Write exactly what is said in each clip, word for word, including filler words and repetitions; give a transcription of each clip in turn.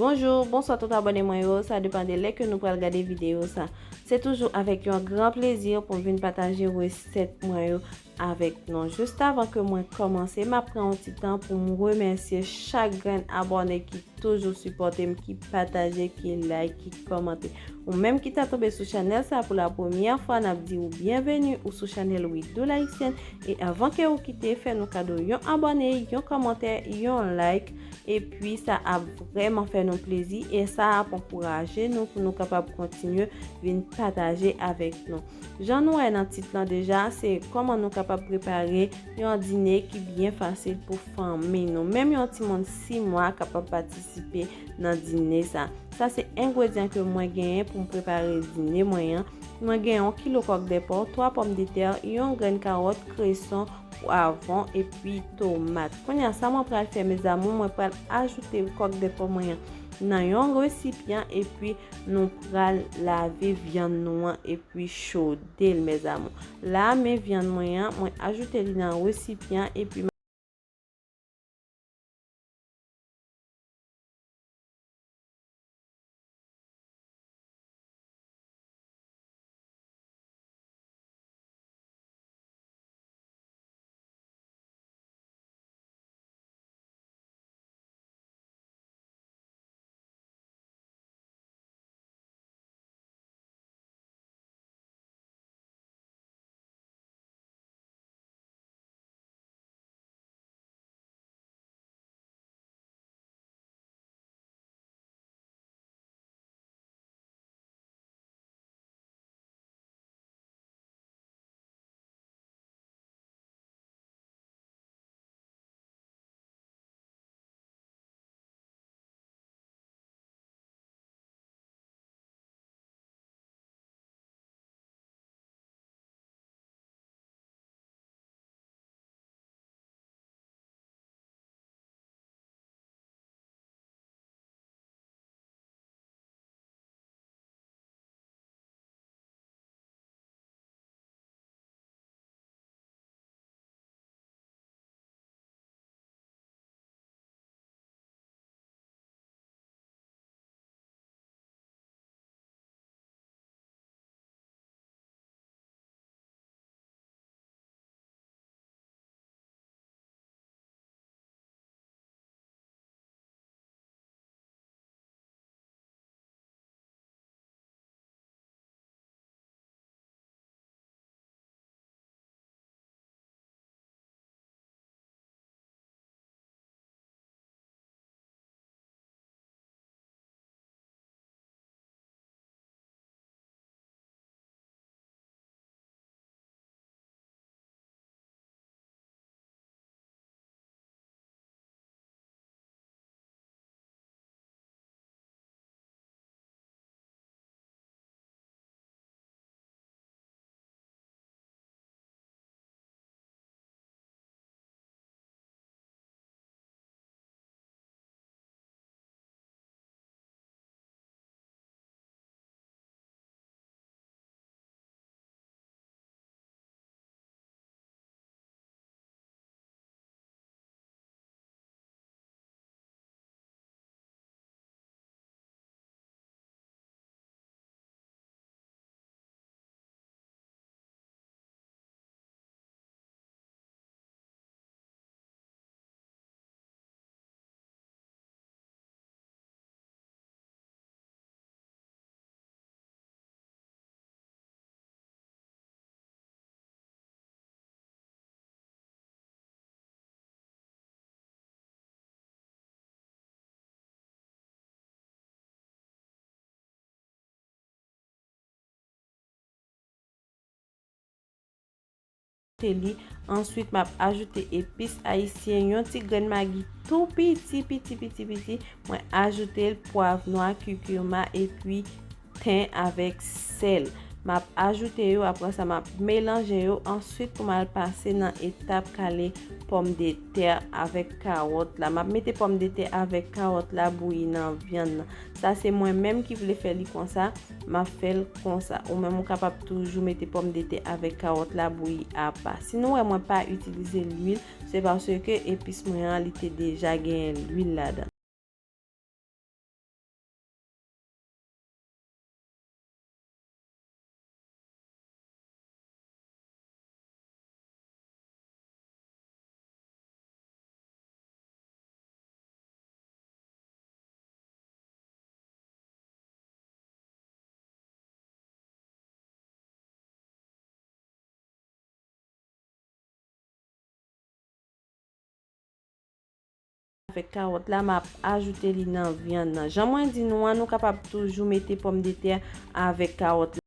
Bonjou, bonswa tout abòne mwen yo, sa depann de lè ke nou pral gade videyo sa. Se toujou avèk yon gran plezi pou m vin pataje resèt mwen yo avèk nou. Jis avan ke mwen kòmanse, m ap pran yon ti tan pou m remèsye chak grenn abòne ki toujou sipòte m, ki pataje, ki like, ki kòmante. Ou menm ki ta tonbe sou chanèl sa pou la premyè fwa, n ap di w byenveni ou sou chanèl Widoula Haïtienne. E avan ke ou kite, fè nou kado yon abòne, yon kòmantè, yon like. Epi sa ap vrèman fè nou plezi e sa ap ankouraje nou pou nou kapab kontinye vin pataje avèk nou. Jan nou wè nan tit lan deja, se kòman nou kapab prepare yon dine ki byen fasil pou fanmi nou. Menm yon timoun sis mwa kapab patisipe nan dine sa. Sa se engredyan ke mwen genyen pou m prepare dine mwen an. Mwen gen yon kilo kòk de pò, twa pòmdetè, yon grenn kawòt, kreson, pwavwon epi tomat. Kounye a, sa mwen pral fè, mes amours, mwen pral ajoute kòk de pò mwen an nan yon resipyan epi nou pral lave vyann nou an epi chode l, mes amours. La, men vyann mwen an, mwen ajoute li nan resipyan epi Te li. Answit, m ap ajoute epis ayisyen, yon ti grenn magi tou piti, piti, piti, piti. Mwen ajoute l, pwav nwa, kikima, epi ten avèk sèl. M ap ajoute yo, apre sa, m ap melanje yo. Answit, pou m al pase nan etap kale pòmdetè avèk kawòt la. M ap mete pòmdetè avèk kawòt la bouyi nan vyann nan. Sa se mwen menm ki vle fè li konsa, m ap fè l konsa. Ou menm ou kapab toujou mete pòmdetè avèk kawòt la bouyi apa. Si nou wè mwen pa itilize lwil, se paske epis mwen an li te deja genyen lwil ladan. avèk kawòt la, m ap ajoute li nan vyann nan. Jan mwen di nou an, nou kapab toujou mete pòmdetè avèk kawòt la.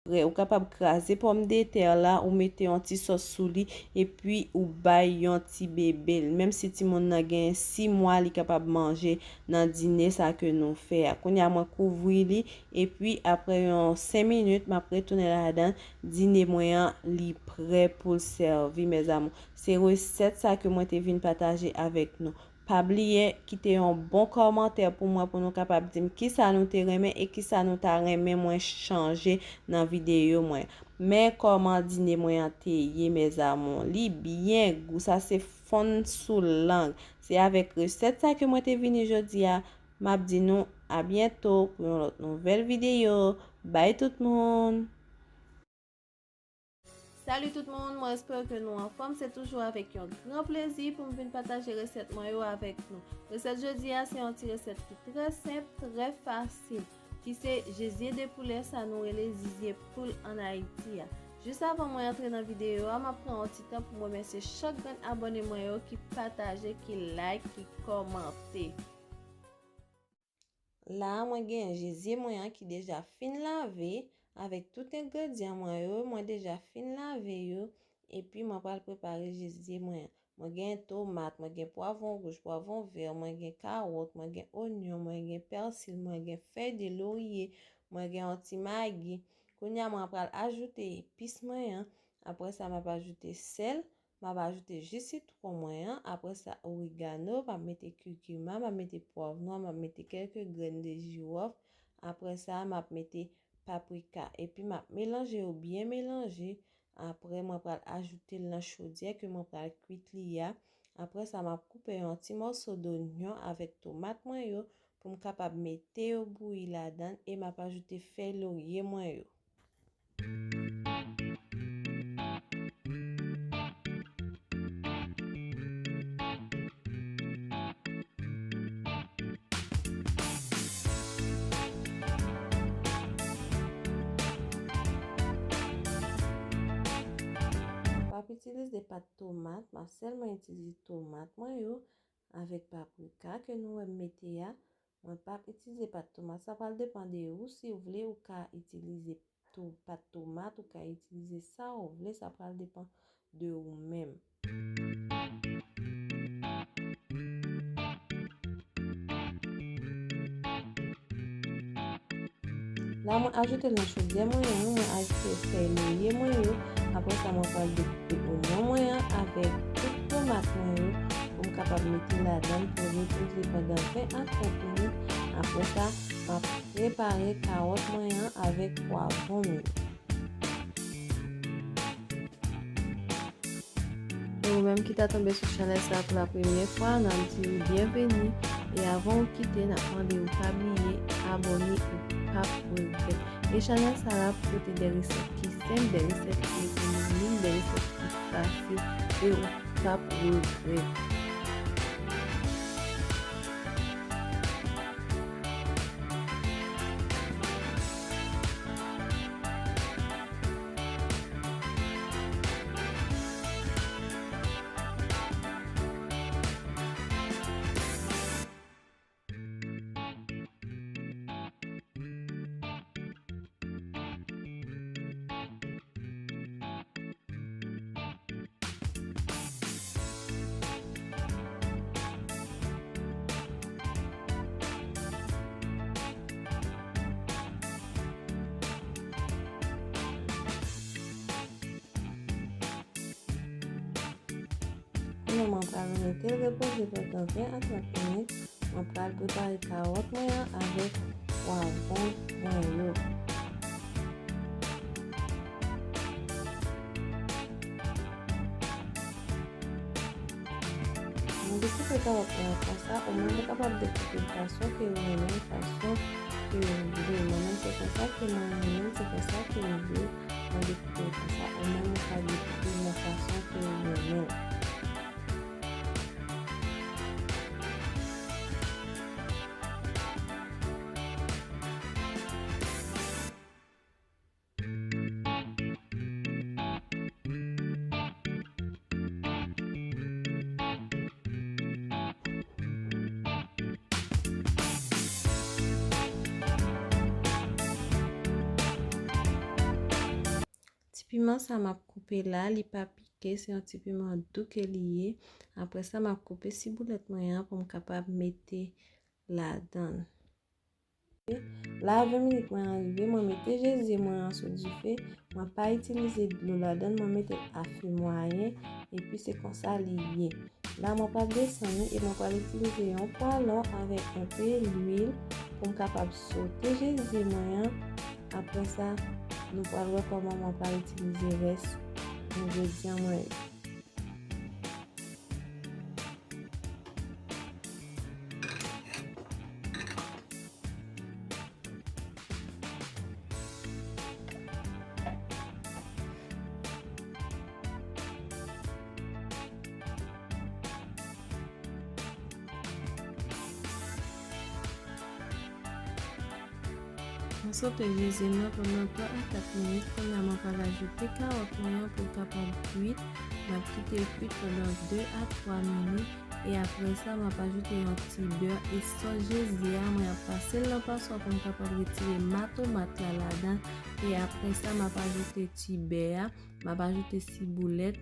prè. Ou kapab kraze pòmdetè la, ou mete yon ti sòs sou li, epi ou bay yon ti bebe l. Menm si timoun nan gen sis mwa, li kapab manje nan dine sa ke nou fè a. Kounye a, mwen kouvri li, epi apre yon senk minit, m ap retounen ladan. Dine mwen an, li prè pou l sèvi, mes amours. Se resèt sa ke mwen te vin pataje avèk nou. Pa bliye kite yon bon kòmantè pou mwen, pou nou kapab di m kisa nou te renmen e kisa nou ta renmen mwen chanje nan videyo mwen. Men kòman dine mwen an te ye, mes amours. Li byen gou, sa se fonn sou lang. Se avèk resèt sa ke mwen te vini jodi a. M ap di nou a byento pou yon lòt nouvèl videyo. Bye tout moun! Salut tout moun, mwen espere ke nou anfòm. Se toujou avèk yon gran plezi pou m vin pataje resèt mwen yo avèk nou. Resèt jodi a se yon ti resèt ki trè senp, trè fasil, ki se zizye de poulè, sa nou rele zizye poul ann Ayiti a. Jis avan mwen antre nan videyo a, m ap pran yon ti tan pou m remèsye chak grenn abòne mwen yo ki pataje, ki like, ki kòmante. La a, mwen gen zizye mwen an ki deja fin lave, avèk tout engredyan mwen yo, mwen deja fin lave yo, epi mwen pral prepare zizye mwen an. Mwen gen tomat, mwen gen pwavwon wouj, pwavwon vè, mwen gen kawòt, mwen gen onyon, mwen gen pèsi, mwen gen fèy de lorye, mwen gen yon ti magi. Kounye a, mwen pral ajoute epis mwen an. Apre sa, m ap ajoute sèl, m ap ajoute ji sitwon mwen an. Apre sa, origano, m ap mete kurkuma, m ap mete pwav nwa, m ap mete kèlke grenn de jiwòf. Apre sa, m ap mete paprika. Epi m ap melanje yo byen melanje. Apre, mwen pral ajoute l nan chodyè ke mwen pral kwit li a. Apre sa, m ap koupe yon ti mòso donyon avèk tomat mwen yo pou m kapab mete yo bouyi ladan l e m ap ajoute fèy lorye mwen yo. M p ap itilize pat tomat, m ap sèlman itilize tomat mwen yo avèk paprika ke nou wè m mete a. Mwen p ap itilize pat tomat. Sa pral depann de ou. Si w vle, ou ka itilize tou pat tomat, ou ka itilize sa ou vle. Sa pral depann de ou menm. La, mwen ajoute l nan chodyè mwen an, mwen ajoute fèy lorye mwen yo. Apre sa, mwen pral dekoupe onyon mwen an avèk tout tomat mwen yo pou m kapab mete ladan l pou repoze pandan ven a trant minit. Apre sa, m ap prepare kawòt mwen an avèk pwavwon mwen. E ou menm ki ta tonbe sou chanèl sa pou la premyè fwa, n ap di w byenveni. E avan w kite, n ap mande w pa bliye abòne, ou p ap regrèt. E chanèl sa la pote de resèt ki senp, de resèt ki ekonomik, de resèt ki fasil, e ou p ap regrèt. Kounye a, mwen pral mete l repoze pandan ven a trant minit. Mwen pral prepare kawòt mwen an avèk pwavwon mwen yo. Mwen dekoupe kawòt mwen an konsa, ou menm ou kapab dekoupe l fason ke ou renmen, fason ke ou vle. Mwen menm se konsa ke mwen renmen, se konsa ke m vle. Mwen dekoupe l konsa, ou menm ou ka dekoupe l nan fason ke ou renmen. Piman sa m ap koupe la, li pa pike, se yon ti piman dou ke li ye. Apre sa, m ap koupe siboulèt mwen an pou m kapab mete ladan l. La, ven minit mwen an rive, mwen mete jezye mwen an sou dife, mwen pa itilize dlo ladan l, mwen mete l a fe mwayen, epi se konsa li ye. La, mwen pral desann li e mwen pral itilize yon pwalò avèk enpe lwil pou m kapab sote jezye mwen an. Apre sa, nou pral wè kòman mwen pral itilize rès engredyan mwen yo. Mwen sote jezye m nan pandan twa a kat minit. Kounye a, mwen pral ajoute kawòt mwen an pou l kapab kwit. M ap kite l kwit pandan de a twa minit. E apre sa, m ap ajoute yon ti bè e sòs jezye a, mwen ap pase l nan paswa pou m kapab retire ma tomat la ladan. E apre sa, m ap ajoute ti bè a, m ap ajoute siboulèt.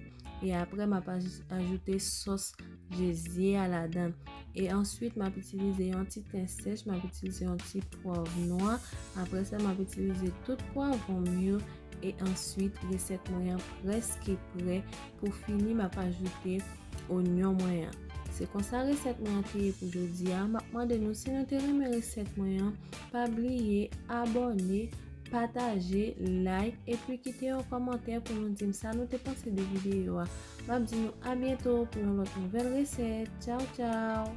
E apre, m ap aj-, ajoute sòs jezye a ladan. E answit, m ap itilize yon ti ten sèch, m ap itilize yon ti pwav nwa. Apre sa, m ap itilize tout pwavwon m yo. E answit, resèt mwen an prèske prè. Pou fini, m ap ajoute onyon mwen an. Se konsa resèt mwen an te ye pou jodi a. M ap mande nou, si nou te renmen resèt mwen an, pa bliye abòne, pataje, like, epi kite yon kòmantè pou nou di m sa nou te panse de videyo a. M ap di nou a byento pou yon lòt nouvèl resèt. Tchaw, tchaw!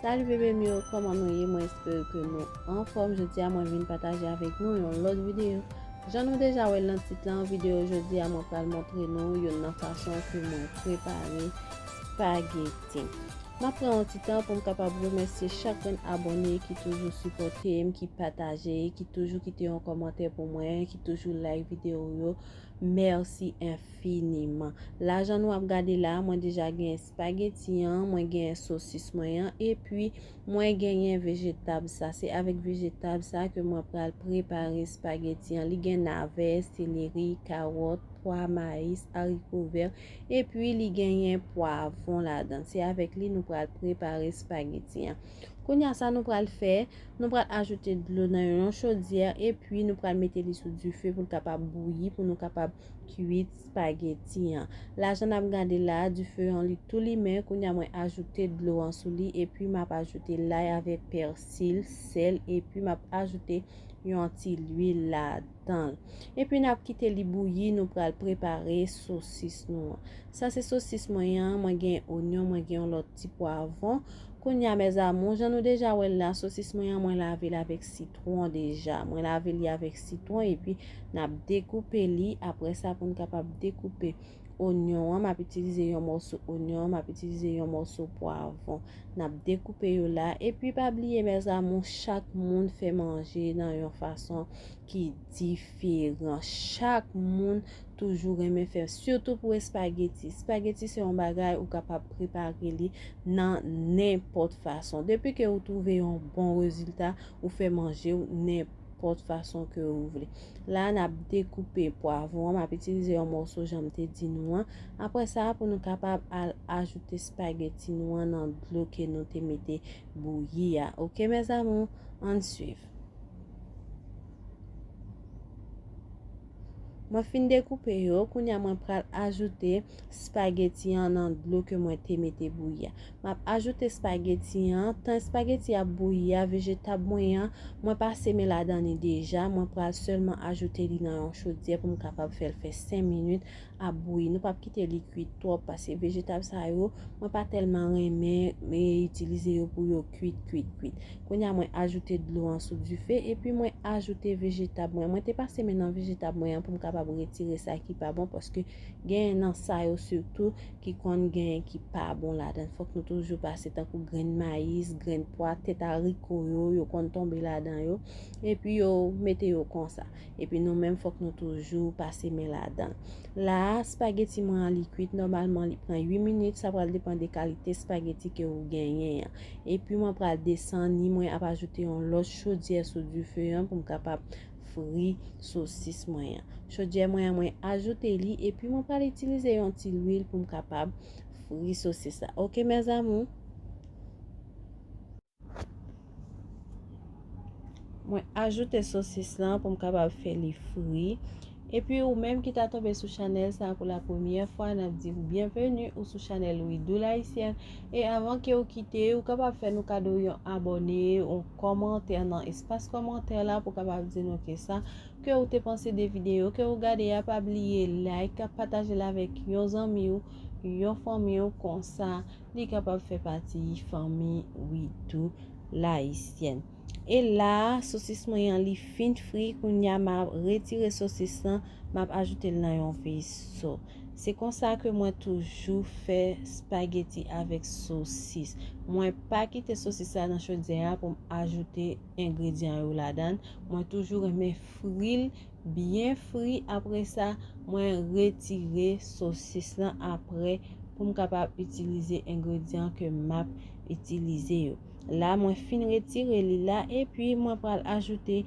Salut bebe m yo, kòman nou ye? Mwen espere ke nou anfòm. Jodi a mwen vin pataje avèk nou yon lòt videyo. Jan nou deja wè l nan tit lan, videyo jodi a mwen pral montre nou youn nan fason ke mwen prepare spageti. M ap pran yon ti tan pou m kapab remèsye chak grenn abòne ki toujou sipòte m, ki pataje, ki toujou kite yon kòmantè pou mwen, ki toujou like videyo yo. Mèsi enfiniman. La, jan nou ap gade la, mwen deja gen espageti an, mwen gen sosis mwen an, epi mwen genyen vejetab sa. Se avèk vejetab sa ke mwen pral prepare espageti an. Li gen navè, seleri, kawòt, pwa, mayis, ariko vè, epi li genyen pwavwon ladan. Se avèk li nou pral prepare espageti an. Kounye a, sa nou pral fè, nou pral ajoute dlo nan yon chodyè, epi nou pral mete li sou dife pou l kapab bouyi, pou nou kapab kwit espageti an. La, jan n ap gade la, dife an li tou limen. Kounye a, mwen ajoute dlo an sou li, epi m ap ajoute lay avèk pèsi, sèl, epi m ap ajoute yon ti lwil ladan l. Epi n ap kite li bouyi, nou pral prepare sosis nou an. Sa se sosis mwen an, mwen gen onyon, mwen gen yon lòt ti pwavwon. Kounye a, mes amours, jan nou deja wè l la, sosis mwen an, mwen lave l avèk sitwon deja. Mwen lave li avèk sitwon, epi n ap dekoupe li. Apre sa, pou n kapab dekoupe onyon an, m ap itilize yon mòso onyon, m ap itilize yon mòso pwavwon. N ap dekoupe yo la. Epi pa bliye, mes amours, chak moun fè manje nan yon fason ki diferan. Chak moun toujou renmen fè, sitou pou espageti. Espageti se yon bagay ou kapab prepare li nan nenpòt fason. Depi ke ou twouve yon bon rezilta, ou fè manje w nenpòt fason ke ou vle. La, n ap dekoupe pwavwon an, m ap itilize yon mòso jan m te di nou an. Apre sa, pou nou kapab al ajoute espageti nou an nan dlo ke nou te mete bouyi a. Oke, mes amours, ann swiv. Mwen fin dekoupe yo, kounye a mwen pral ajoute espageti an nan dlo ke mwen te mete bouyi a. M ap ajoute espageti an, tan espageti ap bouyi a, vejetab mwen an, mwen pa semen ladan li deja, mwen pral sèlman ajoute li nan yon chodyè pou m kapab fè l fè senk minit ap bouyi. Nou p ap kite li kwi twòp, paske vejetab sa yo, mwen pa tèlman renmen, e, itilize yo pou yo kwit, kwit, kwit. Kounye a, mwen ajoute dlo an sou dife, epi mwen ajoute vejetab mwen. Mwen te pase men nan vejetab mwen an pou m kapab retire sa ki pa bon, paske gen nan sa yo sitou ki konn gen ki pa bon ladan. Fòk nou toujou pase tankou grenn mayis, grenn pwa, tèt ariko yo, yo konn tonbe ladan yo. Epi yo mete yo konsa. Epi nou menm, fòk nou toujou pase men ladan. La a, espageti mwen an li kwit, nòmalman li pran uit minit, sa pral depann de kalite espageti ke ou genyen an. Epi mwen pral desann li, mwen ap ajoute yon lòt chodyè sou dife an pou m kapab fri sosis mwen an. Chodyè mwen an, mwen ajoute li, epi mwen pral itilize yon ti lwil pou m kapab fri sosis la. Oke, mes amours? Mwen ajoute sosis lan pou m kapab fè li fri. Epi ou menm ki ta tonbe sou chanèl sa pou la premyè fwa, n ap di w byenveni ou sou chanèl Wi Dou Layisyèn. E avan ke ou kite, ou kapab fè nou kado yon abòne, yon kòmantè nan espas kòmantè la pou kapab di nou kisa ke ou te panse de videyo ke ou gade a. Pa bliye like, pataje l avèk yon zanmi w, yon fanmi w, konsa li kapab fè pati fanmi Wi Dou Layisyèn. E la, sosis mwen an, li fin fri, kounye a m ap retire sosis lan, m ap ajoute l nan yon veso. Se konsa ke mwen toujou fè espageti avèk sosis. Mwen pa kite sosis la nan chodyè a pou m ajoute engredyan yo ladan l. Mwen toujou renmen fri l byen fri. Apre sa, mwen retire sosis lan apre pou m kapab itilize engredyan ke m ap itilize yo. La, mwen fin retire li la, epi mwen pral ajoute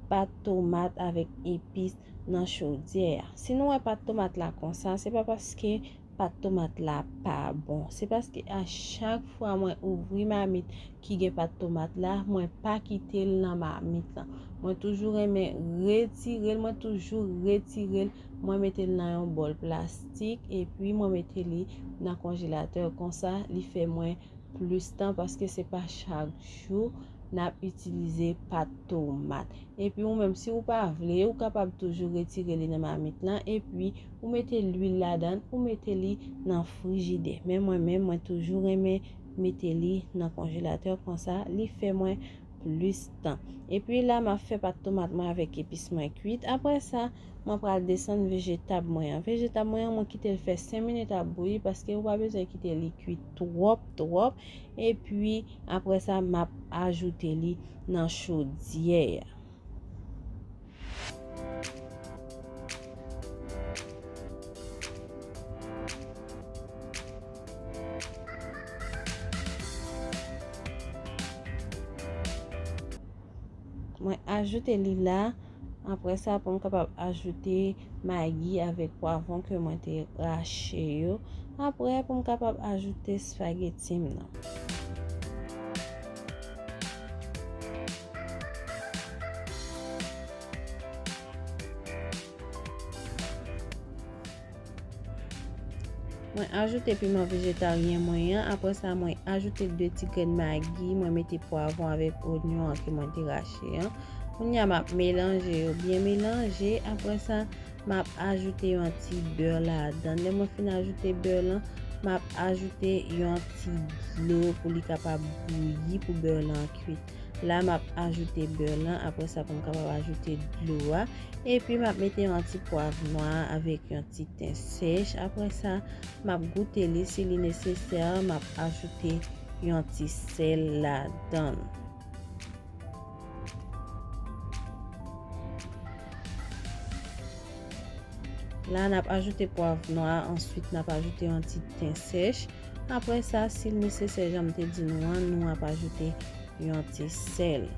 pat tomat avèk epis nan chodyè a. Si nou wè pat tomat la konsa, se pa paske pat tomat la pa bon. Se paske a chak fwa mwen ouvri mamit ki gen pat tomat la, mwen pa kite l nan mamit lan. Mwen toujou renmen retire l, mwen toujou retire l, mwen mete l nan yon bòl plastik, epi mwen mete li nan konjelatè. Konsa, li fè mwen plis tan, paske se pa chak jou n ap itilize pat tomat. Epi ou menm, si ou pa vle, ou kapab toujou retire li nan mamit lan, epi ou mete lwil ladan l, ou mete li nan frijidè. Men mwen menm, mwen toujou renmen mete li nan konjelatè, konsa li fè mwen plis tan. Epi la, m ap fè pat tomat mwen avèk epis mwen kwit. Apre sa, mwen pral desann vejetab mwen an. Vejetab mwen an, mwen kite l fè senk minit ap bouyi, paske ou pa bezwen kite li kwi twòp, twòp. Epi, apre sa, m ap ajoute li nan chodyè a. Mwen ajoute li la. Apre sa, pou m kapab ajoute magi avèk pwavwon ke mwen te rache yo. Apre, pou m kapab ajoute espageti m nan. Mwen ajoute piman vejetaryen mwen an. Apre sa, mwen ajoute de ti grenn magi. Mwen mete pwavwon avèk onyon an ke mwen te rache an. Kounye a, m ap melanje yo byen melanje. Apre sa, m ap ajoute yon ti bè ladan. Lè mwen fin ajoute bè lan, m ap ajoute yon ti dlo pou li kapab bouyi, pou bè lan kwit. La, m ap ajoute bè lan, apre sa pou m kapab ajoute dlo a. Epi, m ap mete yon ti pwav nwa avèk yon ti ten sèch. Apre sa, m ap goute li, si li nesesè, m ap ajoute yon ti sèl ladan l. La, n ap ajoute pwav nwa, answit n ap ajoute yon ti ten sèch. Apre sa, si l nesesè, jan m te di nou an, nou ap ajoute yon ti sèl.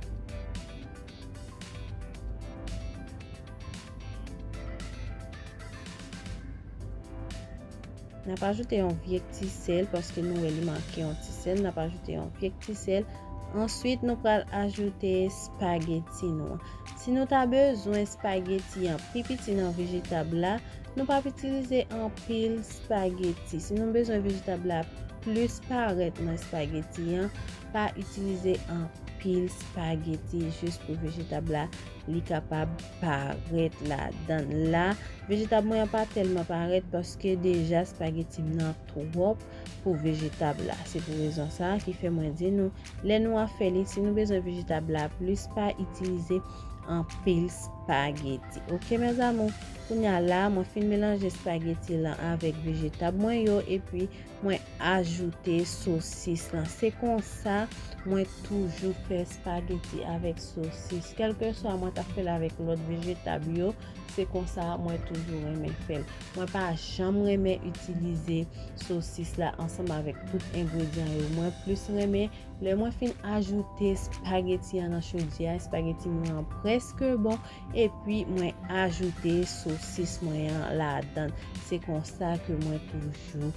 N ap ajoute yon vye ti sèl paske nou wè li manke yon ti sèl. N ap ajoute yon vye ti sèl. Answit, nou pral ajoute espageti nou an. Si nou ta bezwen espageti an pi piti nan vejetab la, nou p ap itilize anpil espageti. Si nou bezwen vejetab la plis parèt nan espageti an, pa itilize anpil espageti jis pou vejetab la li kapab parèt ladan l. La, vejetab mwen an pa tèlman parèt paske deja espageti m nan twòp pou vejetab la. Se pou rezon sa a ki fè mwen di nou, lè nou ap fè li, si nou bezwen vejetab la plis, pa itilize anpil espageti. Oke, mes amours, kounye a la, mwen fin melanje espageti lan avèk vejetab mwen yo, epi mwen ajoute sosis lan. Se konsa mwen toujou fè espageti avèk sosis. Kèlkeswa mwen ta fè l avèk lòt vejetab yo, se konsa mwen toujou renmen fè l. Mwen pa janm renmen itilize sosis la ansanm avèk tout engredyan yo. Mwen plis renmen lè mwen fin ajoute espageti an nan chodyè a, espageti mwen an prèske bon, epi mwen ajoute sosis mwen an ladan. Se konsa ke mwen toujou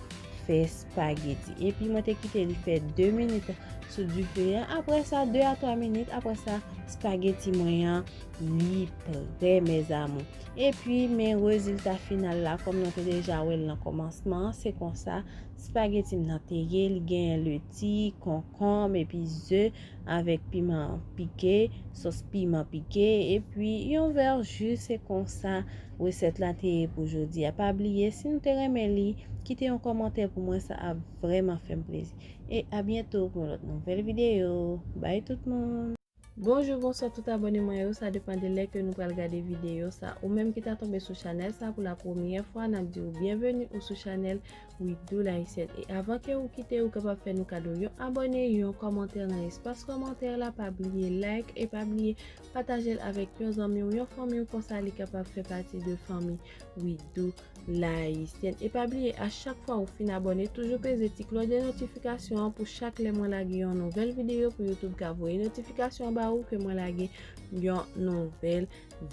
fè espageti. Epi mwen te kite li fè de minit sou dife a. Apre sa, de a twa minit, apre sa, espageti mwen an, li prè, mes amours. Epi, men rezilta final la, kòm nou te deja wè l nan kòmansman an, se konsa, espageti m nan te ye, li genyen leti, konkonm, epi ze, avèk piman pike, sòs piman pike, epi yon vè ji. Se konsa resèt la te ye pou jodi a. Pa bliye, si nou te renmen li, kite yon kòmantè pou mwen, sa ap vrèman fè m plezi. E a byento pou yon lòt nouvèl videyo. Bay tout moun! Bonjou, bonswa tout abòne mwen yo, sa depann de lè ke nou pral gade videyo sa. Ou menm ki ta tonbe sou chanèl sa pou la premyè fwa, n ap di w byenveni ou sou chanèl Wi Dou Layisyèn. E avan ke ou kite, ou kapab fè nou kado yon abòne, yon kòmantè nan espas kòmantè la, pa bliye like e pa bliye pataje l avèk yon zanmi w, yon fanmi w, konsa li kapab fè pati de fanmi Wi Dou Layisyèn. E pa bliye, a chak fwa ou fin abòne, toujou peze ti klòch de notifikasyon an pou chak lè mwen lage yon nouvèl videyo pou YouTube ka voye notifikasyon ba ou ke mwen lage yon nouvèl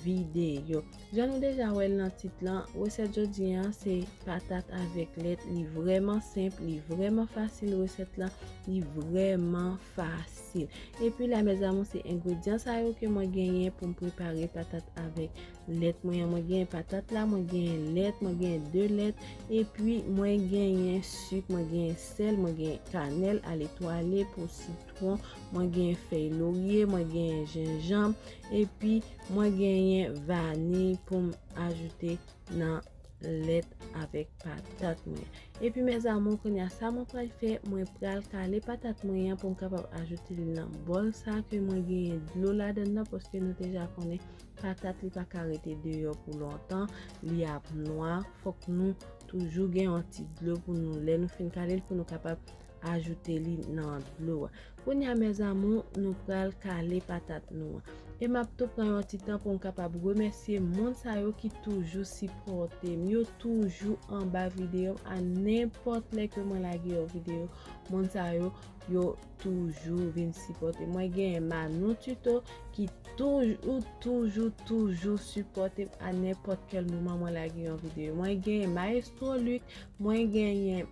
videyo. Jan nou deja wè l nan tit lan, resèt jodi an se patat avèk lèt. Li vrèman senp, li vrèman fasil resèt lan, li vrèman fasil. Epi la, mes amours, se engredyan sa yo ke mwen genyen pou m prepare patat avèk lèt mwen an. Mwen genyen patat la, mwen genyen lèt, mwen genyen de lèt, epi mwen genyen sik, mwen genyen sèl, mwen genyen kanèl aletwale pou sitwon, mwen genyen fèy lorye, mwen genyen jenjanm, epi mwen genyen vaniy pou m ajoute nan lèt avèk patat mwen. Epi mes amours, kounye a sa mwen pral fè, mwen pral kale patat mwen an pou m kapab ajoute li nan bòl sa ke mwen genyen dlo ladan l nan, paske nou deja konnen patat li pa ka rete deyò pou lontan, li ap nwa, fòk nou toujou gen yon ti dlo pou nou, lè nou fin kale l, pou nou kapab ajoute li nan dlo a. Kounye a, mes amours, nou pral kale patat nou an. E m ap tou pran yon ti tan pou m kapab remèsye moun sa yo ki toujou sipòte m, yo toujou anba videyo m a nenpòt lè ke mwen lage yon videyo. Moun sa yo, yo toujou vin sipòte m. Mwen genyen Manou Tuto ki toujou, toujou, toujou sipòte m a nenpòt kèl moman mwen lage yon videyo. Mwen genyen Maestro Luc, mwen genyen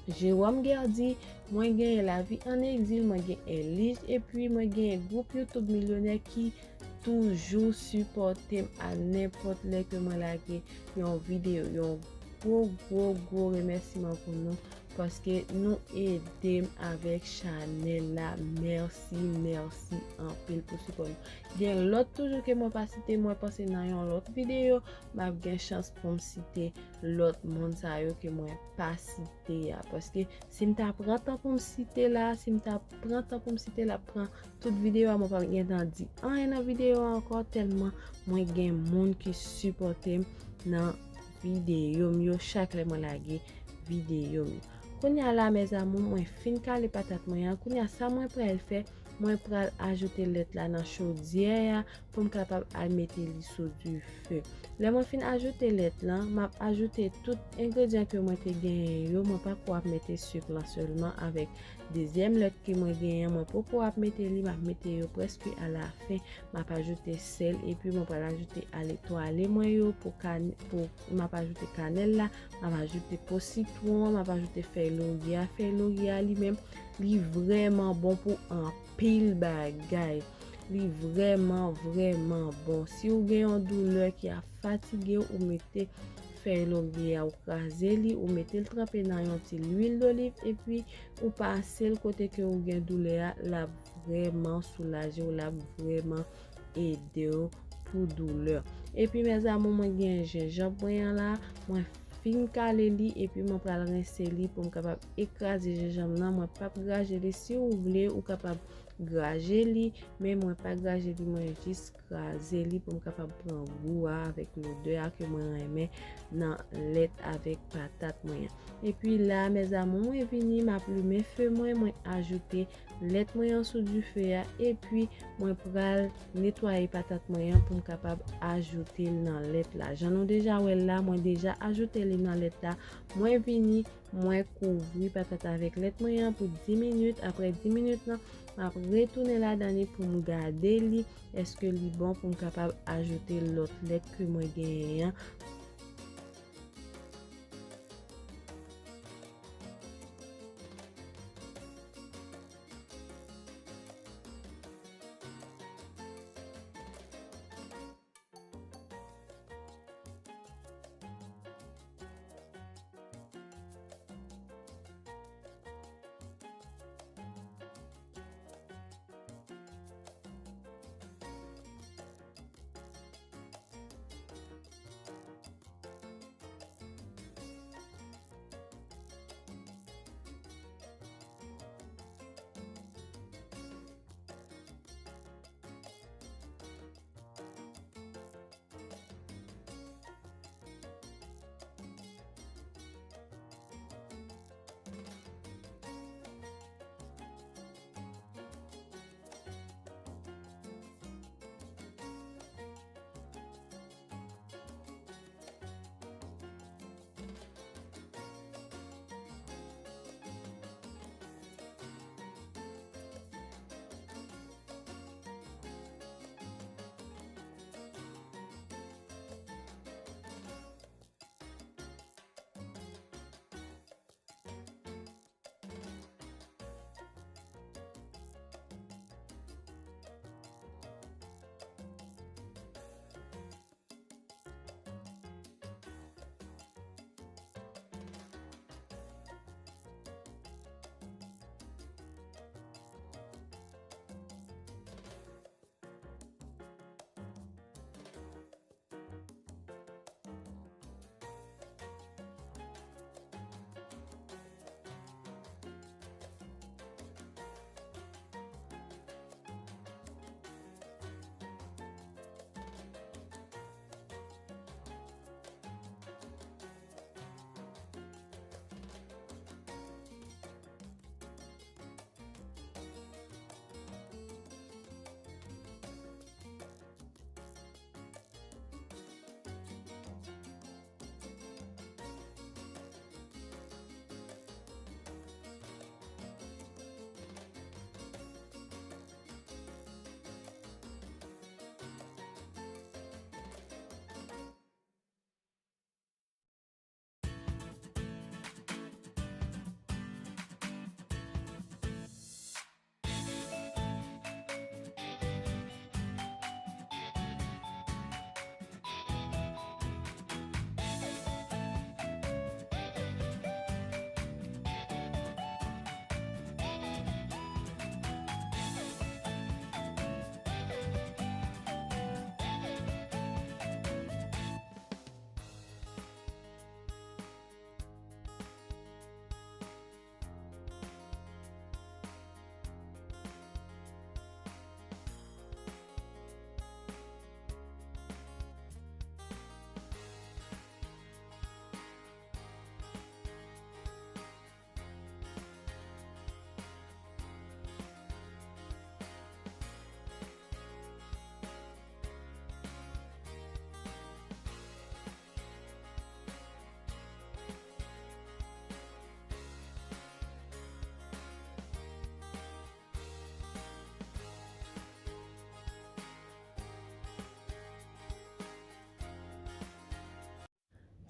Jérôme Guerdy, mwen genyen Lavi an Egzil, mwen gen Elij, epi mwen genyen gwoup YouTube Milyonè ki toujou sipòte m a nenpòt lè ke mwen lage yon videyo. Yon gwo, gwo, gwo remèsiman pou nou, paske nou ede m avèk chanèl la. Mèsi, mèsi anpil pou sipò nou. Gen lòt toujou ke mwen pa site, mwen panse nan yon lòt videyo, m ap gen chans pou m site lòt moun sa yo ke mwen pa site a. Paske si m ta pran tan pou m site la, si m ta pran tan pou m site la, pran tout videyo a, mwen pa gentan di anyen nan videyo a ankò, tèlman mwen gen moun ki sipòte m nan videyo m yo, chak lè mwen lage videyo m yo. Kounye a la, mes amours, mwen fin kale patat mwen an. Kounye a, sa mwen pral fè, mwen pral ajoute lèt la nan chodyè a pou m kapab al mete li sou dife. Lè mwen fin ajoute lèt lan, m ap ajoute tout engredyan ke mwen te genyen yo. Mwen pako ap mete sik lan sèlman avèk dezyèm lèt ke mwen genyen. Mwen poko ap mete li, m ap mete yo prèske alafen. M ap ajoute sèl, epi mwen pral ajoute al etwale mwen yo pou kan-, pou, m ap ajoute kanèl la, m ap ajoute po sitwon, m ap ajoute fèy lorye a. Fèy lorye a li menm, li vrèman bon pou anpil bagay. Li vrèman, vrèman bon. Si w gen yon doulè ki ap fatige w, ou mete fèy lorye a, ou kraze li, ou mete l tranpe nan yon ti lwil doliv, epi ou pase l kote ke ou gen doulè a, l ap vrèman soulaje w, l ap vrèman ede w pou doulè. Epi, mes amours, mwen gen jenjanm mwen an la, mwen fin kale li, epi mwen pral rense li pou m kapab ekraze jenjanm nan. Mwen p ap graje li. Si ou vle, ou kapab graje li, men mwen pa graje li, mwen jis kraze li pou m kapab pran gou a avèk lodè a ke mwen renmen nan lèt avèk patat mwen an. Epi la, mes amours, mwen vini, m ap limen fe mwen, mwen ajoute lèt mwen an sou dife a, epi mwen pral netwaye patat mwen an pou m kapab ajoute l nan lèt la. Jan nou deja wè l la, mwen deja ajoute li nan lèt la. Mwen vini, mwen kouvri patat avèk lèt mwen an pou dis minit. Apre dis minit lan, m ap retounen ladan li pou m gade li, èske li bon pou m kapab ajoute lòt lèt ke mwen genyen an.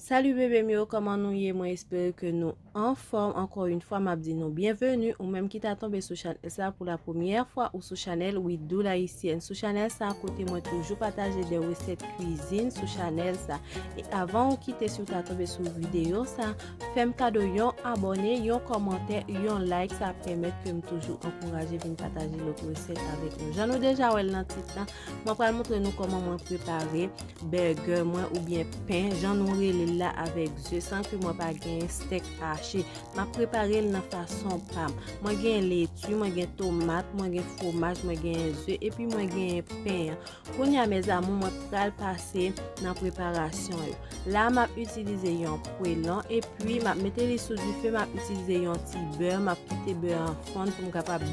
Salut bebe m yo, kòman nou ye? Mwen espere ke nou anfòm. Ankò yon fwa, m ap di nou byenveni. Ou menm ki ta tonbe sou chanèl sa pou la premyè fwa ou sou chanèl We Do Layisyèn. Sou chanèl sa, kote mwen toujou pataje de resèt kwizin sou chanèl sa. E avan ou kite, si w ta tonbe sou videyo sa, fè m kado yon abòne, yon kòmantè, yon like. Sa ap pèmèt ke m toujou ankouraje vin pataje lòt resèt avèk nou. Jan nou deja wè l nan tit la, mwen pral montre nou kòman mwen prepare bègè mwen oubyen pen, jan nou rele l la, avèk ze, san ke mwen pa gen stèk hache. M ap prepare l nan fason pa m. Mwen gen leti, mwen gen tomat, mwen gen fwomaj, mwen gen ze, epi mwen gen pen an. Kounye a, mes amours, mwen pral pase nan preparasyon yo. La, m ap itilize yon pwelon, epi m ap mete li sou dife, m ap itilize yon ti bè, m ap kite bè an fonn pou m kapab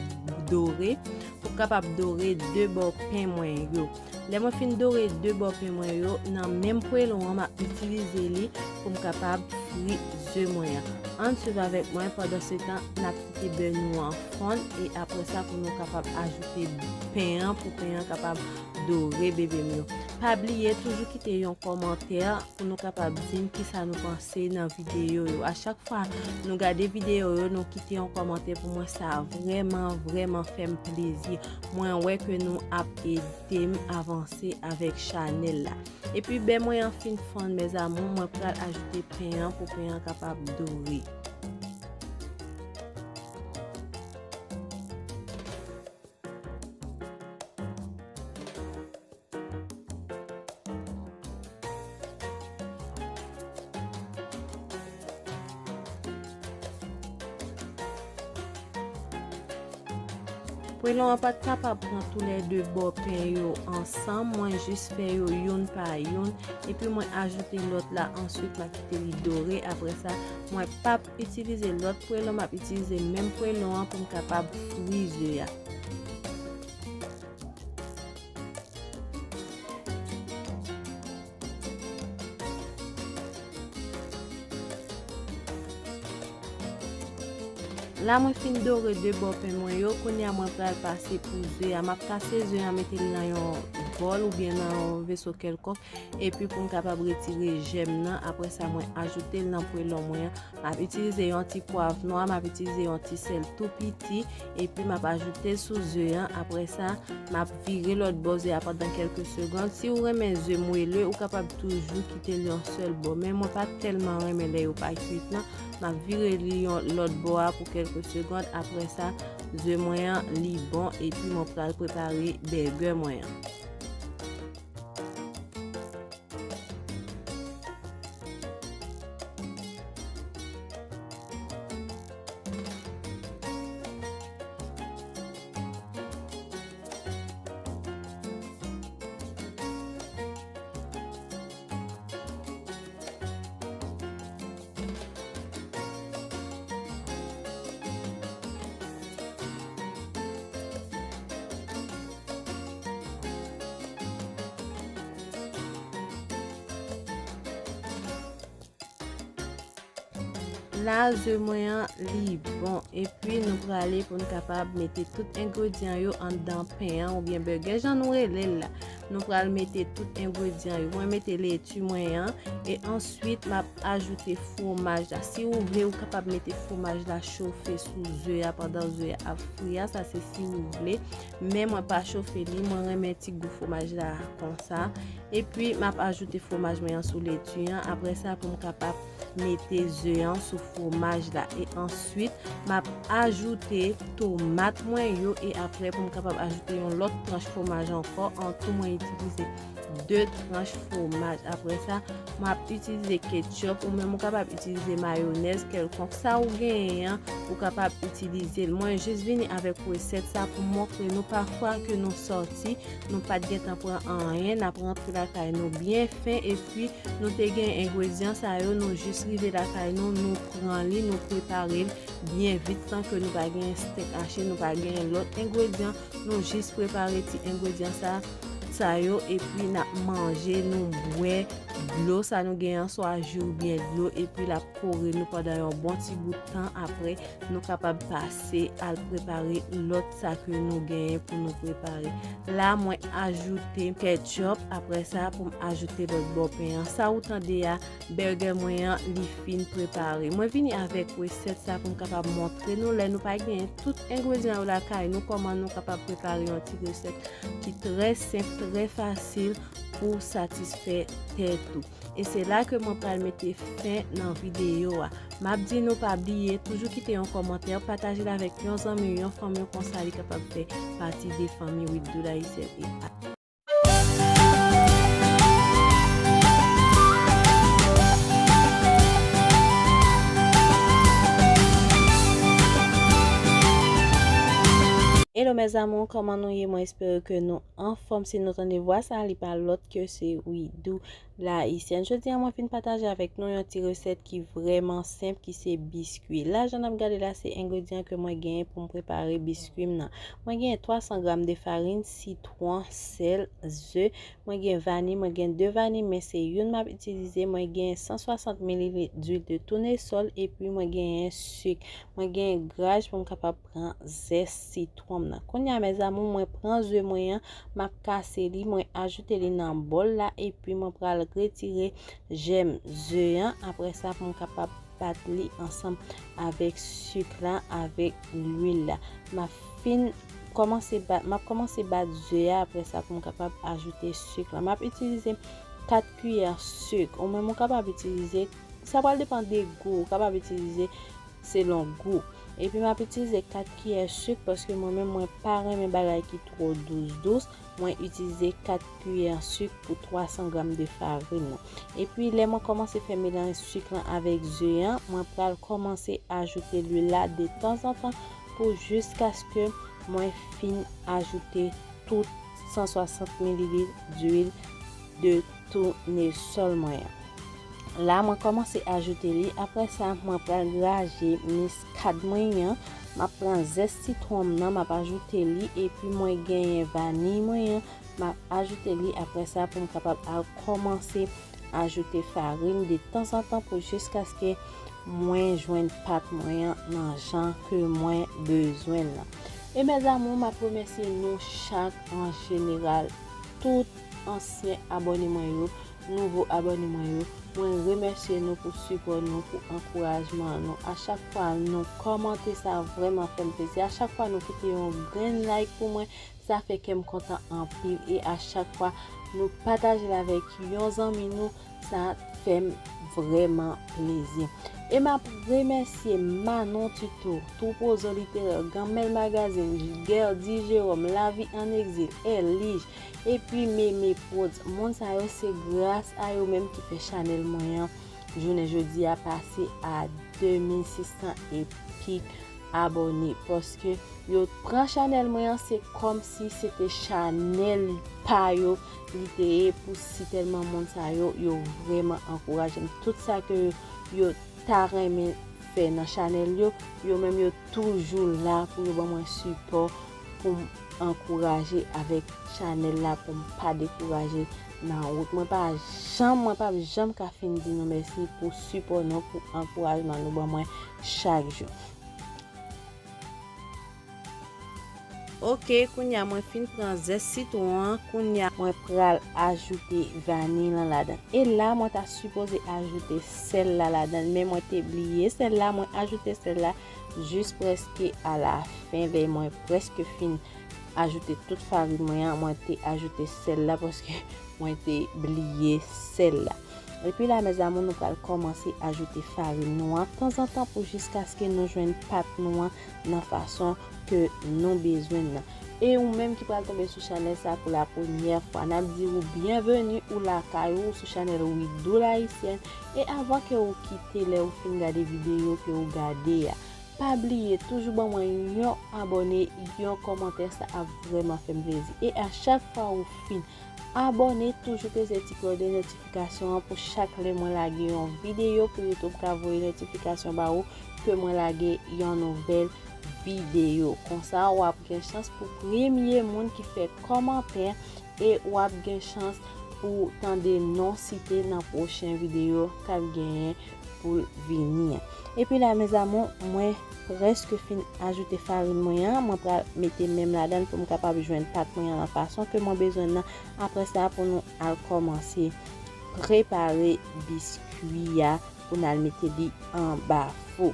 dore, pou m kapab dore de bò pen mwen yo. Lè mwen fin dore de bò pen mwen yo, nan menm pwelon an, m ap itilize li pou m kapab fri ze mwen an. Ann swiv avèk mwen, pandan se tan, n ap kite bè nou an fonn, e apre sa, pou nou kapab ajoute pen an, pou pen an kapab dore, bebe m yo. Pa bliye, toujou kite yon kòmantè pou nou kapab di m kisa nou panse nan videyo yo. A chak fwa nou gade videyo yo, nou kite yon kòmantè pou mwen, sa vrèman, vrèman fè m plezi. Mwen wè ke nou ap ede m avanse avèk chanèl la. Epi bè mwen an fin fonn, mes amours, mwen pral ajoute pen an pou pen an kapab dore. Pwelon an pa t kapab pran toulède bò pen yo ansanm, mwen jis fè yo youn pa youn, epi mwen ajoute lòt la, answit m a kite li dore, apre sa, mwen p ap itilize lòt pwelon, m ap itilize menm pwelon an pou m kapab fri ze a. La mwen fin dore de bò pen mwen yo, kounye a mwen pral pase pou ze a. M ap kase ze a, mete l nan yon bòl oubyen nan yon veso kèlkonk, epi pou m kapab retire jèm nan. Apre sa, mwen ajoute l nan pwelon mwen an. M ap itilize yon ti pwav nwa, m ap itilize yon ti sèl tou piti, epi m ap ajoute l sou ze an. Apre sa, m ap vire lòt bò ze a pandan kèlke segond. Si w renmen ze mwele, ou kapab toujou kite l yon sèl bò. Men mwen pa tèlman renmen lè yo pa kwit nan. M ap vire li yon lòt bò a pou kèlke segond. Apre sa, ze mwen an, li bon, epi mwen pral prepare bègè mwen an. La, ze mwen an, li bon. Epi, nou prale pou n kapab mete tout engredyan yo anndan pen an oubyen bègè, jan nou rele l la. Nou pral mete tout engredyan yo. Mwen mete leti mwen an, e answit, m ap ajoute fwomaj la. Si ou vle, ou kapab mete fwomaj la chofe sou ze a pandan ze a ap fri a. Sa se si ou vle. Men mwen pa chofe li, mwen renmen ti gou fwomaj la konsa. Epi, m ap ajoute fwomaj mwen an sou leti an. Apre sa, pou m kapab mete ze an sou fwomaj la. E answit, m ap ajoute tomat mwen yo. E apre, pou m kapab ajoute yon lòt tranch fwomaj ankò. An tou, mwen itilize de tranch fwomaj. Apre sa, m ap itilize ketchup, ou menm ou kapab itilize mayonèz kèlkonk. Sa ou genyen an, ou kapab itilize l. Mwen jis vini avèk resèt sa pou montre nou pafwa ke nou sòti, nou pa t gentan pran anyen, n ap rantre lakay nou byen fen, epi nou te gen engredyan sa yo, nou jis rive lakay nou, nou pran li, nou prepare l byen vit, san ke nou pa gen stèk hache, nou pa gen lòt engredyan, nou jis prepare ti engredyan sa, sa yo, epi n ap manje, nou bwè, dlo sa nou genyen an, swa ji oubyen dlo, epi l ap kore nou pandan yon bon ti bout tan. Apre, nou kapab pase al prepare lòt sa ke nou genyen pou nou prepare. La, mwen ajoute ketchup, apre sa, pou m ajoute lòt bò pen an. Sa ou tande a, burger mwen an, li fin prepare. Mwen vini avèk resèt sa pou m kapab montre nou, lè nou pa genyen tout engredyan yo lakay nou, kòman nou kapab prepare yon ti resèt ki trè senp, trè fasil pou satisfè tèt ou. E se la ke mwen pral mete fen nan videyo a. M ap di nou pa bliye, toujou kite yon kòmantè, pataje l avèk yon zanmi, yon fanmi w, konsa li kapab fè pati de fanmi Wi Doula Haïtienne. Hello mes amours, kòman nou ye? Mwen espere ke nou anfòm. Si nou tande vwa sa, li pa lòt ke se Wi Doula Haïtienne. Jodi a, mwen fin pataje avèk nou yon ti resèt ki vrèman senp, ki se biskwi. La, jan n ap gade la, se engredyan ke mwen genyen pou m prepare biskwi m nan. Mwen genyen twa san gram de farin, sitwon, sèl, ze. Mwen gen vani, mwen gen de vani, men se youn m ap itilize. Mwen gen san swasant mililit dwil de tounesòl, epi mwen genyen sik. Mwen gen graj pou m kapab pran zès sitwon m nan. Kounye a, mes amours, mwen pran ze mwen an, m ap kase li, mwen ajoute li nan bòl la, epi mwen pral retire jèm ze an. Apre sa, pou m kapab bat li ansanm avèk sik la, avèk lwil la. M ap fin kòmanse bat, m ap kòmanse bat ze a, apre sa, pou m kapab ajoute sik la. M ap itilize kat kiyè sik, ou menm ou kapab itilize, sa pral depann de gou, ou kapab itilize selon gou. Epi m ap itilize kat kiyè sik paske mwen menm mwen pa renmen bagay ki twò dous dous. Mwen itilize kat kiyè sik pou twa san gram de farin nan. Epi lè mwen kòmanse fè melanj sik lan avèk ze an, mwen pral kòmanse ajoute lwil la de tanzantan pou jiskaske mwen fin ajoute tout san swasant mililit dwil de tounesòl mwen an. La, mwen kòmanse ajoute li. Apre sa, mwen pral graje miskad mwen an. M ap pran zès sitwon m nan, m ap ajoute li. Epi mwen genyen vaniy mwen an, m ap ajoute li. Apre sa, pou m kapab al kòmanse ajoute farin de tanzantan pou jiskaske mwen jwenn pat mwen an nan jan ke mwen bezwen l lan. E mes amours, m ap remèsye nou chak an jeneral, tout ansyen abòne mwen yo, nouvo abòne mwen yo. Mwen remèsye nou pou sipò nou, pou ankourajman nou. A chak fwa nou kòmante, sa vrèman fè m plezi. A chak fwa nou kite yon grenn like pou mwen, sa fè kè m kontan anpil. E a chak fwa nou pataje l avèk yon zanmi nou, sa fè m vrèman plezi. E m ap remèsye Manon Tuto, Twoupo Zo Literè, Ganmèl Magazin, Gerdy Jérôme, Lavi an Egzil, Elij, epi Meme Prodz. Moun sa yo, se gras a yo menm ki fè chanèl mwen an jounen jodi a pase a de mil sis san epi abòne, paske yo pran chanèl mwen an, se kòmsi se te chanèl pa yo li te ye. Pou si tèlman moun sa yo, yo vrèman ankouraje m. Tout sa ke yo ta renmen fè nan chanèl yo, yo menm yo toujou la pou yo ban mwen sipò, pou m ankouraje avèk chanèl la, pou m pa dekouraje nan wout. Mwen pa janm, mwen p ap janm ka fin di nou mèsi pou sipò nou, pou ankourajman nou ban mwen chak jou. Ok, kounye a mwen fin pran zès sitwon an, kounye a mwen pral ajoute vaniy lan ladan. E la, mwen ta sipoze ajoute sèl la ladan, men mwen te bliye sèl la, mwen ajoute sèl la jis prèske alafen, lè mwen prèske fin ajoute tout farin mwen an, mwen te ajoute sèl la paske mwen te bliye sèl la. Epi la, mes amours, nou pral kòmanse ajoute farin nou an tanzantan pou jiskaske nou jwenn pat nou an nan fason ke nou bezwen l lan. E ou menm ki pral tonbe sou chanèl sa pou la premyè fwa, n ap di ou byenveni, ou lakay ou sou chanèl Wi Doula Haïtienne. E avan ke ou kite, lè ou fin gade videyo ke ou gade a, pa bliye toujou ban mwen yon abòne, yon kòmantè, sa ap vrèman fè m plezi. E a chak fwa ou fin abòne, toujou peze ti klòch de notifikasyon an pou chak lè mwen lage yon videyo, pou YouTube ka voye notifikasyon ba ou ke mwen lage yon nouvèl videyo. Konsa, w ap gen chans pou premye moun ki fè kòmantè e w ap gen chans pou tande non site nan pwochen videyo k ap genyen pou l vini an. Epi la, mes amours, mwen prèske fin ajoute farin mwen an. Mwen pral mete menm ladan l pou m kapab jwenn pat mwen an nan fason ke mwen bezwen nan. Apre sa, pou nou al kòmanse prepare biskwi a pou n al mete li anba fou.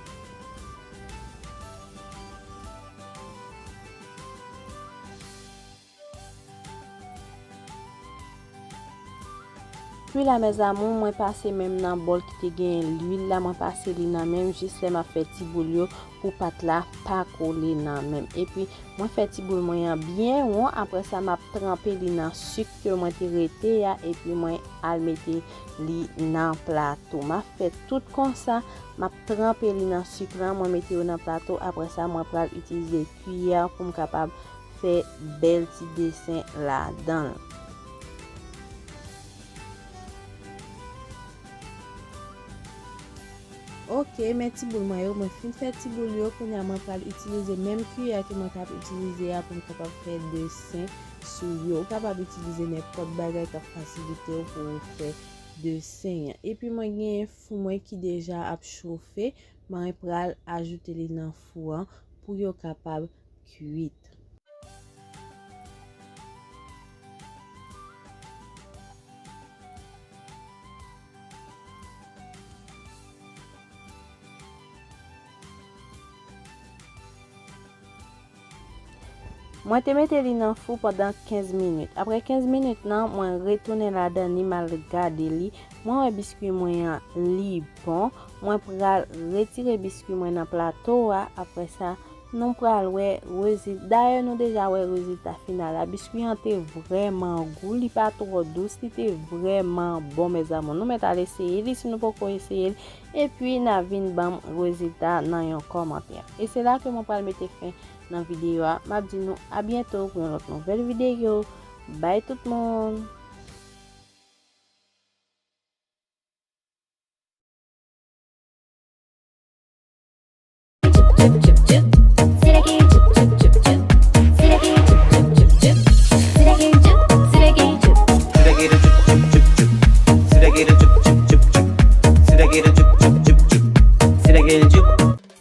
Pi la, mes amours, mwen pase menm nan bòl ki te genyen lwil la, mwen pase li nan menm jis lè m ap fè ti boul yo pou pat la pa kole nan menm. Epi, mwen fè ti boul mwen an byen won, apre sa, m ap tranpe li nan sik ke mwen te rete a, epi mwen al mete li nan plato. M ap fè tout konsa, m ap tranpe li nan sik la, mwen mete yo nan plato, apre sa, mwen pral itilize kiyè pou m kapab fè bèl ti desen ladan l. Ok, men ti boul mwen yo, mwen fin fè ti boul yo, kounye a mwen pral itilize menm kiyè ke mwen t ap itilize a pou m kapab fè desen sou yo. Ou kapab itilize nenpòt bagay k ap fasilite w pou w fè desen an. Epi mwen gen fou mwen ki deja ap chofe, mwen pral ajoute li nan fou an pou yo kapab kwit. Mwen te mete li nan fou pandan kenz minit. Apre kenz minit lan, mwen retounen ladan li, m al gade li. Mwen wè biskwi mwen an, li bon. Mwen pral retire biskwi mwen nan plato a. Apre sa, nou pral wè rezil-, dayè, nou deja wè rezilta final la. Biskwi an te vrèman gou, li pa twò dous, li te vrèman bon, mes amours. Nou mèt al eseye li si nou poko eseye li. Epi, n a vin ban m rezilta nan yon kòmantè. E se la ke mwen pral mete fen nan videyo a. M ap di nou a byento pou yon lòt nouvèl videyo. Bay tout moun!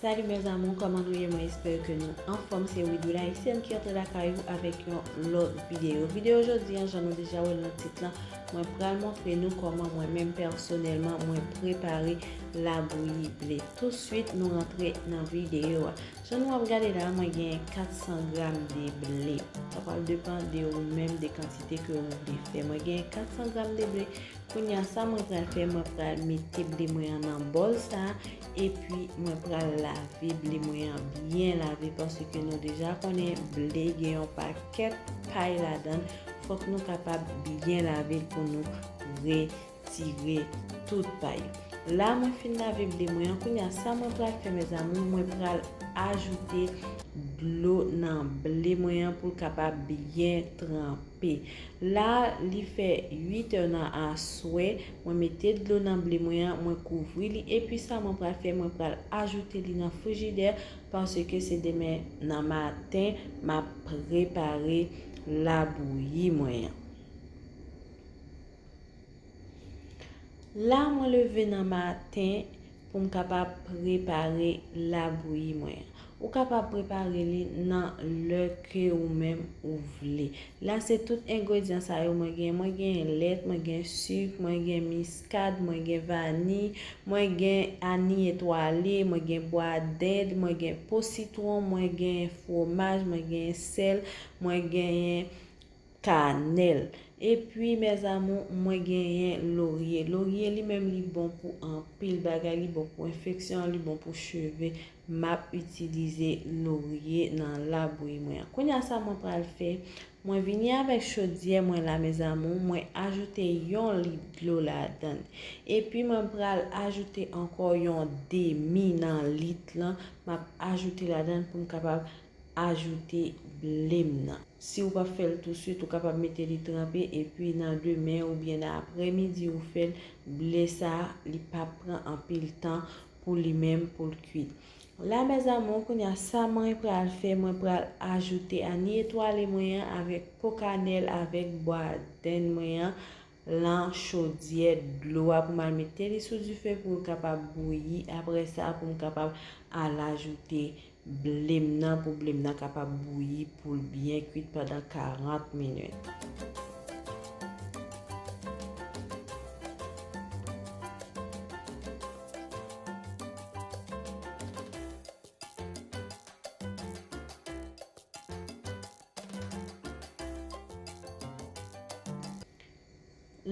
Salut mes amours, kòman nou ye? Mwen espere ke nou anfòm. Se Widoula Haïtienne ki antre lakay ou avèk yon lòt videyo. Videyo jodi an, jan nou deja wè l nan tit lan, mwen pral montre nou kòman mwen menm pèsonèlman mwen prepare labouyi ble. Touswit, nou rantre nan videyo a. Jan nou ap gade la, mwen gen kat san gram de ble. Sa pral depann de ou menm, de kantite ke ou vle fè. Mwen gen kat san gram de ble. Kounye a, sa mwen pral fè, mwen pral mete ble mwen an nan bòl sa, epi mwen pral lave ble mwen an byen lave, paske nou deja konnen ble gen yon pakèt pay ladan l. Fòk nou kapab byen lave l pou nou retire tout pay. La, mwen fin lave ble mwen an. Kounye a, sa mwen pral fè, mes amours, mwen pral ajoute dlo nan ble mwen an pou l kapab byen tranpe. La, li fè uit è nan aswè. Mwen mete dlo nan ble mwen an, mwen kouvri li. Epi sa mwen pral fè, mwen pral ajoute li nan frijidè, paske se demen nan maten m ap prepare labouyi mwen an. La, mwen leve nan maten pou m kapab prepare labouyi mwen an. Ou kapab prepare li nan lè ke ou menm ou vle. La, se tout engredyan sa yo mwen gen. Mwen gen lèt, mwen gen sik, mwen gen miskad, mwen gen vaniy, mwen gen ani etwale, mwen gen bwa dend, mwen gen po sitwon, mwen gen fwomaj, mwen gen sèl, mwen genyen kanèl. Epi, mes amours, mwen genyen lorye. Lorye li menm li bon pou anpil bagay, li bon pou enfeksyon, li bon pou cheve. M ap itilize lorye nan labouyi mwen an. Kounye a sa mwen pral fè, mwen vini avèk chodyè mwen la, mes amours, mwen ajoute yon lit dlo ladan l. Epi mwen pral ajoute ankò yon demi nan lit lan, m ap ajoute ladan l pou m kapab ajoute ble m nan. Si ou p ap fè l touswit, ou kapab mete li tranpe, epi nan demen oubyen nan aprèmidi ou fè l, ble sa, li p ap pran anpil tan pou li menm pou l kwit. La, mes amours, kounye a, sa mwen pral fè, mwen pral ajoute ani etwale mwen an avèk po kanèl, avèk bwa dend mwen an, lan chodyè dlo a pou m al mete li sou dife pou l kapab bouyi. Apre sa, pou m kapab al ajoute ble m nan, pou ble m nan kapab bouyi, pou l byen kwit pandan karant minit.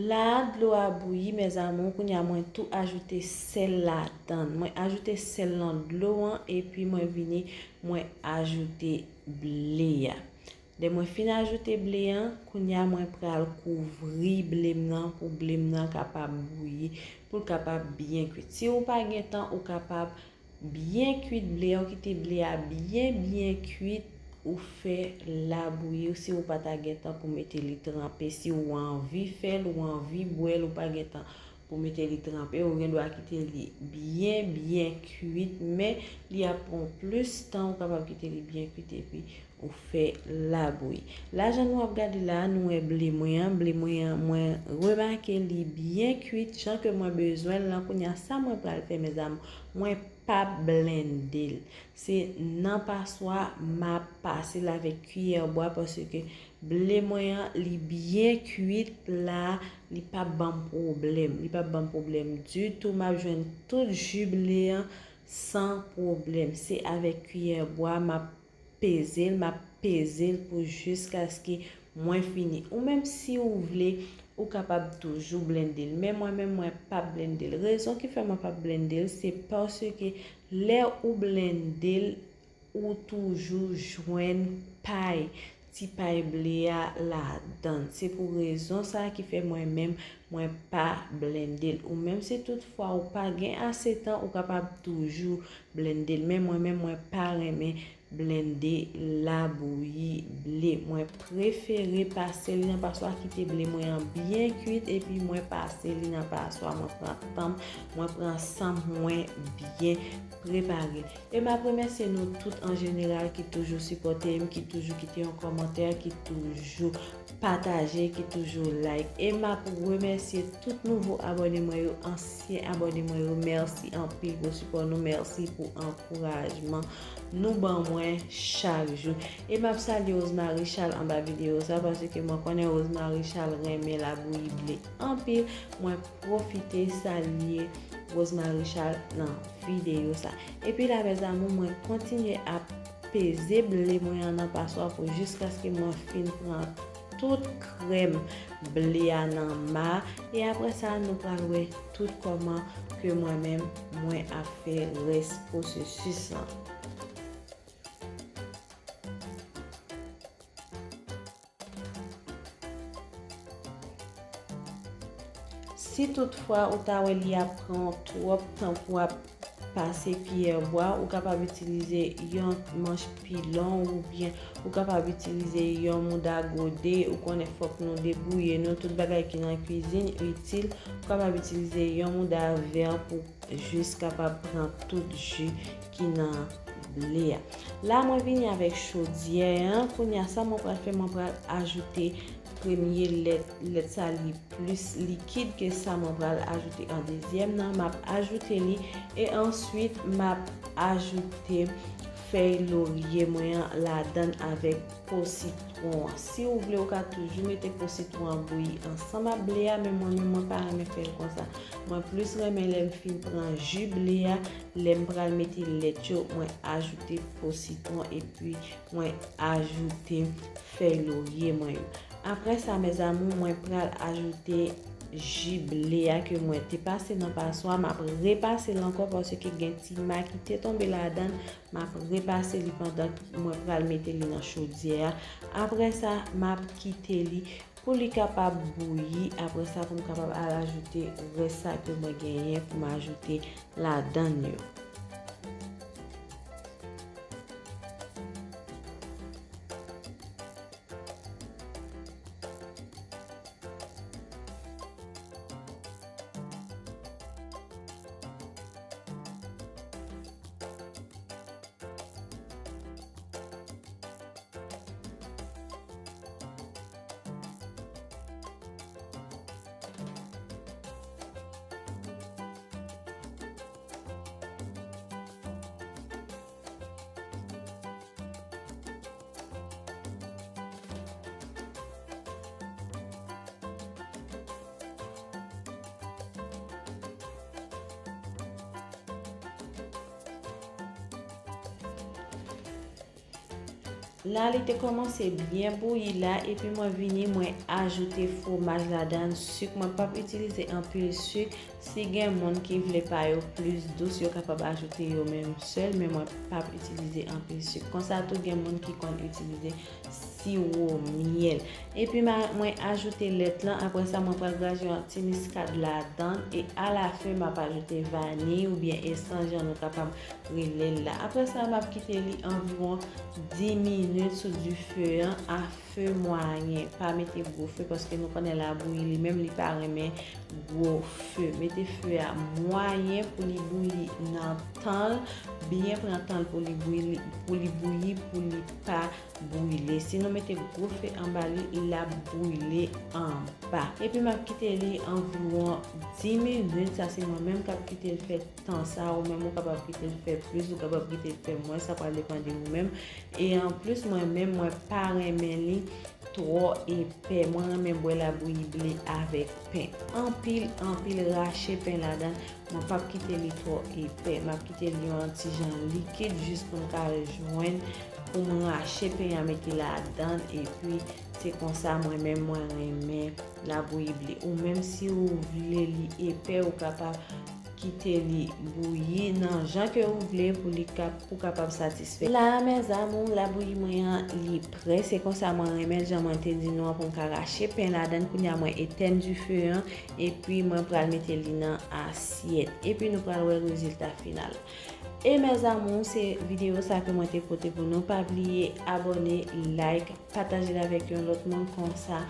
La, dlo a bouyi, mes amours. Kounye a, mwen tou ajoute sèl ladan l. Mwen ajoute sèl nan dlo an, epi mwen vini, mwen ajoute ble a. Lè mwen fin ajoute ble an, kounye a, mwen pral kouvri ble m nan pou ble m nan kapab bouyi, pou l kapab byen kwit. Si ou pa gen tan, ou kapab byen kwit ble a, ou kite ble a byen, byen kwit, ou fè labouyi, si ou pa ta gen tan pou mete li tranpe, si ou anvi fè l, ou anvi bwè l, ou pa gen tan pou mete li tranpe, ou gen dwa kite li byen, byen kwit, men li ap pran plis tan, ou kapab kite li byen kwit epi ou fè labouyi. La, jan nou ap gade la, nou wè ble mwen an, ble mwen an, mwen remake li byen kwit, jan ke mwen bezwen l lan. Kounye a, sa mwen pral fè, mes amours, mwen p ap blende l. Se nan paswa m ap pase l avèk kiyè bwa, paske ble mwen an, li byen kwit la, li p ap ban m pwoblèm. Li p ap ban m pwoblèm ditou. M ap jwenn tout ji ble an san pwoblèm. Se avèk kiyè bwa m ap peze l, m ap peze l pou jiskaske mwen fini. Ou menm, si ou vle, ou kapab toujou blende l. Men mwen menm, mwen p ap blende l. Rezon ki fè mwen p ap blende l, se paske lè ou blende l, ou toujou jwenn pay, ti pay ble a ladan l. Se pou rezon sa a ki fè mwen menm, mwen pa blende l. Ou menm, si toutfwa ou pa gen ase tan, ou kapab toujou blende l. Men mwen menm, mwen pa renmen blende labouyi ble. Mwen prefere pase li nan paswa, kite ble mwen an byen kwit, epi mwen pase li nan paswa. Mwen pran tan m, mwen pran san mwen byen prepare l. E m ap remèsye nou tout an jeneral ki toujou sipòte m, ki toujou kite yon kòmantè, ki toujou pataje, ki toujou like. E m ap remèsye tout nouvo abòne mwen yo, ansyen abòne mwen yo. Mèsi anpil pou sipò nou, mèsi pou ankourajman nou ban mwen chak jou. E m ap salye Rosemary Charles anba videyo sa, paske mwen konnen Rosemary Charles renmen labouyi ble anpil. Mwen pwofite salye Rosemary Charles nan videyo sa. Epi la, mes amours, mwen kontinye ap peze ble mwen an nan paswa pou jiskaske mwen fin pran tout krèm ble a nan ma. E apre sa, nou pral wè tout kòman ke mwen menm, mwen ap fè rès pwosesis lan. Si toutfwa ou ta wè li ap pran w twòp tan pou w ap pase kiyè bwa, ou kapab itilize yon manch pilon oubyen ou kapab itilize yon mouda gode. Ou konnen fòk nou debwouye nou, tout bagay ki nan kwizin itil. Ou kapab itilize yon mouda vè pou jis kapab pran tout ji ki nan ble a. La, mwen vini avèk chodyè an. Kounye a, sa mwen pral fè, mwen pral ajoute premye lèt. Lèt sa, li plis likid ke sa mwen pral ajoute an dezyèm nan. M ap ajoute li e answit, m ap ajoute fèy lorye mwen an ladan l avèk po sitwon an. Si w vle, ou ka toujou mete po sitwon an bouyi ansanm ak ble a, men mwen menm, mwen pa renmen fè l konsa. Mwen plis renmen lè m fin pran ji ble a, lè m pral mete lèt yo, mwen ajoute po sitwon epi mwen ajoute fèy lorye mwen yo. Apre sa, mes amours, mwen pral ajoute ji ble a ke mwen te pase nan paswa. M ap repase l ankò paske gen ti ma ki te tonbe ladan l. M ap repase li pandan mwen pral mete li nan chodyè a. Apre sa, m ap kite li pou li kapab bouyi. Apre sa, pou m kapab al ajoute rès sa ke mwen genyen pou m ajoute ladan l yo. La, li te kòmanse byen bouyi la, epi mwen vini, mwen ajoute fwomaj ladan, sik. Mwen p ap itilize anpil sik. Si gen moun ki vle pa yo plis dous, yo kapab ajoute yo menm sèl, men mwen p ap itilize anpil sik. Konsa tou, gen moun ki konn itilize siwo myèl. Epi ma-, mwen ajoute lèt lan. Apre sa, mwen pral graje yon ti miskad ladan. E alafen, m ap ajoute vaniy oubyen esans, jan nou kapab rele l la. Apre sa, m ap kite li anviwon dis minit sou dife an a fe mwayen. Pa mete gwo fe, paske nou konnen labouyi li menm, li pa renmen gwo fe. Mete fe a mwayen pou li bouyi nan tan l. Byen pran tan l pou li bouyi, pou li bouyi, pou li pa brile. Si nou mete gwo fe anba li, l ap brile anba. Epi m ap kite li anviwon dis minit. Sa se mwen menm k ap kite l fè tan sa. Ou menm ou kapab kite l fè plis, ou kapab kite l fè mwens, sa pral depann de ou menm. E anplis, mwen menm, mwen pa renmen li twò epè. Mwen renmen bwè labouyi ble avèk pen. Anpil, anpil rache pen ladan. Mwen p ap kite li twò epè. M ap kite li yon ti jan likid jis pou m ka jwenn, pou m rache pen an mete ladan. Epi, se konsa mwen menm mwen renmen labouyi ble. Ou menm si ou vle li epè, ou kapab kite li bouyi nan jan ke ou vle pou li kap-, pou kapab satisfè. La, mes amours, labouyi mwen an, li prè. Se konsa mwen renmen l, jan mwen te di nou an, pou m ka rache pen ladan. Kounye a mwen etèn dife an, epi mwen pral mete li nan asyèt. Epi nou pral wè rezilta final. E mes amours, se videyo sa ke mwen te pote pou nou. Pa bliye abòne, like, pataje l avèk yon lòt moun, konsa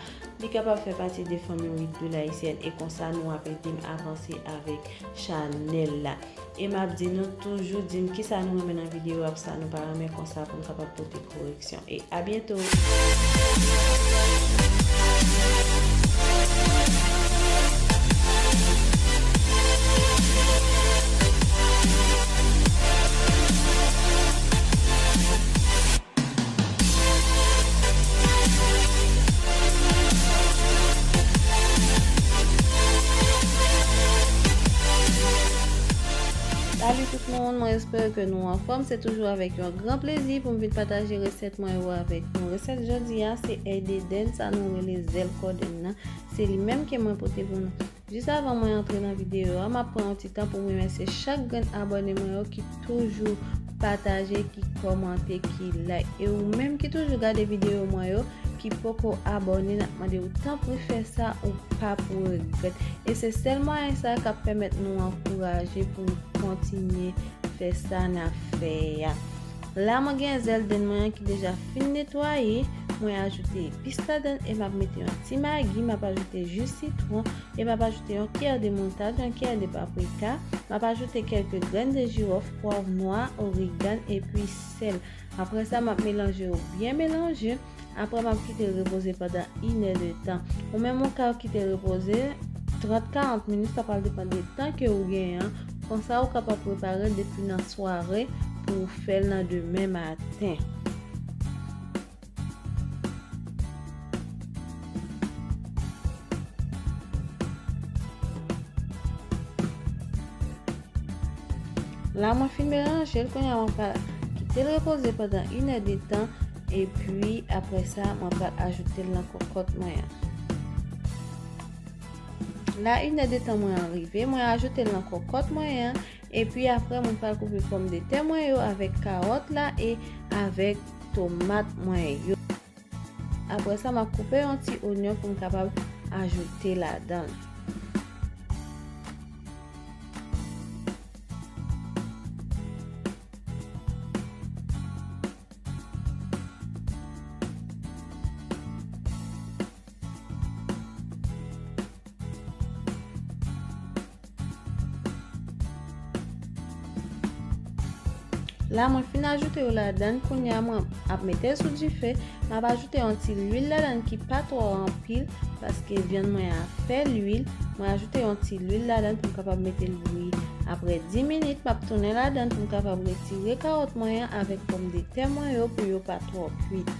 li kapab fè pati de fanmi Red Bull Haïtienne, e konsa nou ap ede m avanse avèk chanèl la. E m ap di nou toujou, di m kisa nou renmen nan videyo, ak sa nou pa renmen, konsa pou m kapab pote koreksyon. E a byento! Salut tout moun, mwen espere ke nou anfòm. Se toujou avèk yon gran plezi pou m vin pataje resèt mwen yo avèk nou. Resèt jodi a, se èy de dèn, sa nou rele zèl kòdèn nan. Se li menm ke mwen pote pou nou. Jis avan mwen antre nan videyo a, m ap pran yon ti tan pou m remèsye chak grenn abòne mwen yo ki toujou pataje, ki kòmante, ki like. E ou menm ki toujou gade videyo mwen yo, ki poko abòne, n ap mande w tanpri fè sa, ou p ap regrèt. E se sèl mwayen sa k ap pèmèt nou ankouraje pou n kontinye fè sa n ap fè a. La, mwen gen zèl dèn mwen an ki deja fin netwaye. Mwen ajoute epis ladan l e m ap mete yon ti magi, m ap ajoute ji sitwon e m ap ajoute yon kiyè de moutad, yon kiyè de paprika. M ap ajoute kèlke grenn de jiwòf, pwav nwa, origan epi sèl. Apre sa, m ap melanje yo byen melanje. Apre, m ap kite l repoze pandan inè de tan. Ou menm ou ka kite l repoze trant, karant minit, sa pral depann de tan ke ou genyen an. Konsa, ou kapab prepare l depi nan sware pou w fè l nan demen maten. La, mwen fin melanje l, kounye a mwen pral kite l repoze pandan inè de tan, epi apre sa, mwen pral ajoute l nan kòkòt mwen an. La, inè de tan mwen an rive, mwen ajoute l nan kòkòt mwen an, epi apre, mwen pral koupe pòmdetè mwen yo avèk kawòt la e avèk tomat mwen yo. Apre sa, m ap koupe yon ti onyon pou m kapab ajoute ladan l. La, mwen fin ajoute yo ladan l. Kounye a, mwen ap mete l sou dife. M ap ajoute yon ti lwil ladan l ki pa twò anpil, paske vyann mwen a fè lwil. Mwen ajoute yon ti lwil ladan l pou m kapab mete l bouyi. Apre dis minit, m ap tounen ladan l pou m kapab retire kawòt mwen an avèk pòmdetè mwen yo pou yo pa twò kwit.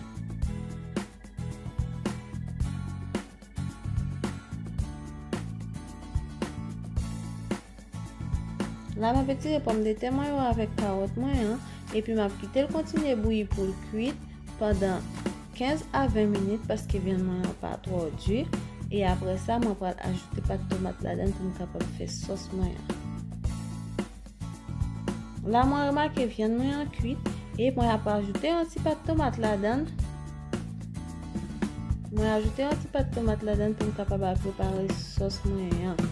La, m ap etire pòmdetè mwen yo avèk kawòt mwen an, epi m ap kite l kontinye bouyi pou l kwit, pandan kenz a ven minit, paske vyann mwen an pa twò di. E apre sa, mwen pral ajoute pat tomat ladan l pou m kapab fè sòs mwen an. La, mwen remake vyann mwen an kwit e mwen ap ajoute yon ti pat tomat ladan l. Mwen ajoute yon ti pat tomat ladan l pou m kapab al prepare sòs mwen an.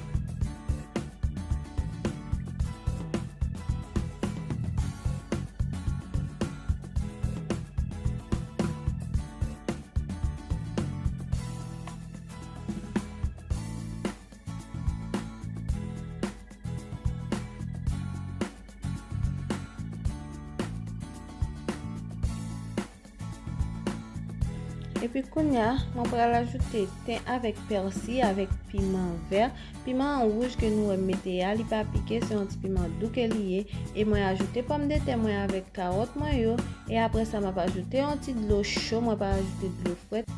Epi kounye a, mwen pral ajoute ten avèk pèsi, avèk piman vè. Piman an wouj ke nou wè m mete a, li pa pike, se yon ti piman dou ke li ye. E mwen ajoute pòmdetè mwen avèk kawòt mwen yo. E apre sa, m ap ajoute yon ti dlo cho, mwen pa ajoute dlo frèt.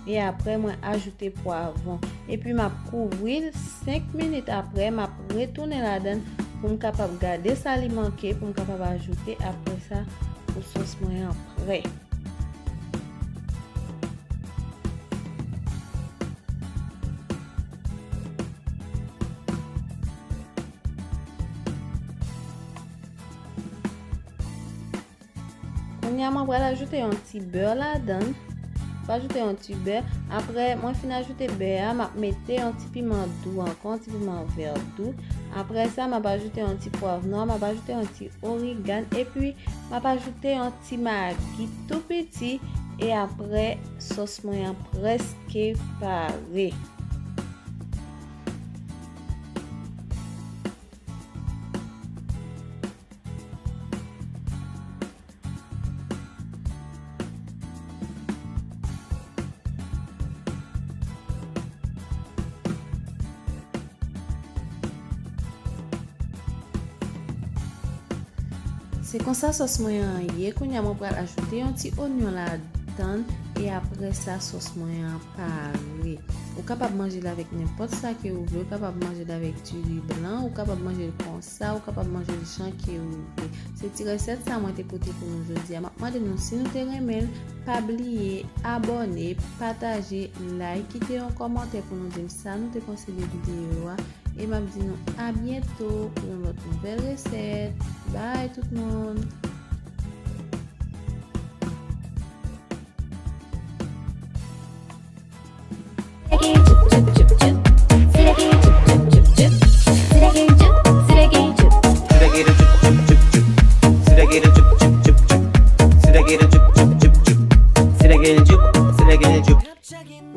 E apre, mwen ajoute pwavwon. Epi, m ap kouvri l. Senk minit apre, m ap retounen ladan l pou m kapab gade sa li manke, pou m kapab ajoute apre sa pou sòs mwen an prè. Kounye a, mwen pral ajoute yon ti bè ladan l. Mwen ajoute yon ti bè. Apre mwen fin ajoute bè a, m ap mete yon ti piman dou ankò, yon ti piman vè dou. Apre sa, m ap ajoute yon ti pwav nwa, m ap ajoute yon ti origan, epi m ap ajoute yon ti magi tou piti. E apre, sòs mwen an prèske pare. Se konsa sòs mwen an ye. Kounye a mwen pral ajoute yon ti onyon ladan l e apre sa sòs mwen an pare. Ou kapab manje l avèk nenpòt sa ke ou vle, ou kapab manje l avèk diri blan, ou kapab manje l konsa, ou kapab manje l jan ke ou vle. Se ti resèt sa mwen te pote pou nou jodi a. M ap mande nou si nou te renmen l, pa bliye abòne, pataje, like, kite yon kòmantè pou nou di m sa nou te panse de videyo a. E m ap di nou a byento pou yon lòt nouvèl resèt. Bye tout moun!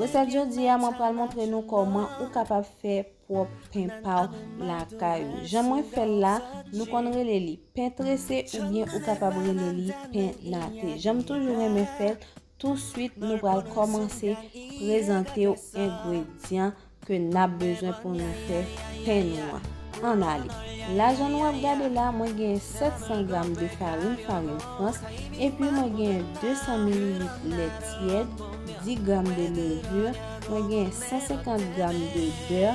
Resèt jodi a, mwen pral montre nou kòman ou kapab fè pwòp pen pa w lakay ou. Jan mwen fè l la, nou konn rele li pen trese oubyen ou kapab rele li pen nate. Jan m toujou renmen fè l, touswit nou pral kòmanse prezante w engredyan ke n ap bezwen pou nou fè pen nou an. Ann ale. La, jan nou ap gade la, mwen gen sèt san gram de farin, farin frans, epi mwen gen de san mililit lè tyèd, dis gram de levure, mwen gen san senkant gram de bè,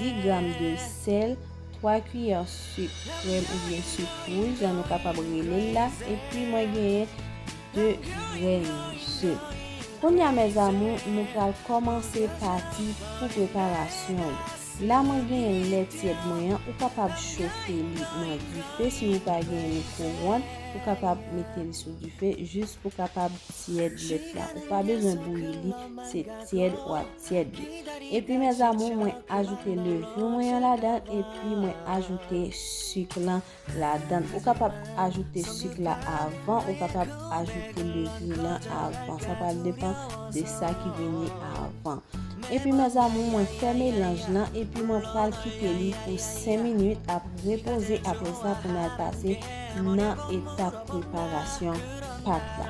dis gram de sèl, twa kiyè sik krèm oubyen sik wouj, jan nou kapab rele l la, epi mwen genyen de grenn ze. Kounye a, mes amours, nou pral kòmanse pati pou preparasyon yo. La, mwen genyen lè tyèd mwen an, ou kapab chofe li nan dife, si ou pa gen mikwowonn, ou kapab mete li sou dife, jis pou kapab tyèd lèt la. Ou pa bezwen bouyi li, se tyèd w ap tyèd li. Epi, mes amours, mwen ajoute levure mwen an ladan, epi mwen ajoute sik lan ladan. Ou kapab ajoute sik la avan, ou kapab ajoute levure lan avan. Sa pral depann de sa ki vini avan. Epi, mes amours, mwen fè melanj lan, epi mwen pral kite li pou senk minit ap repoze. Apre sa, pou n al pase nan etap preparasyon pat la.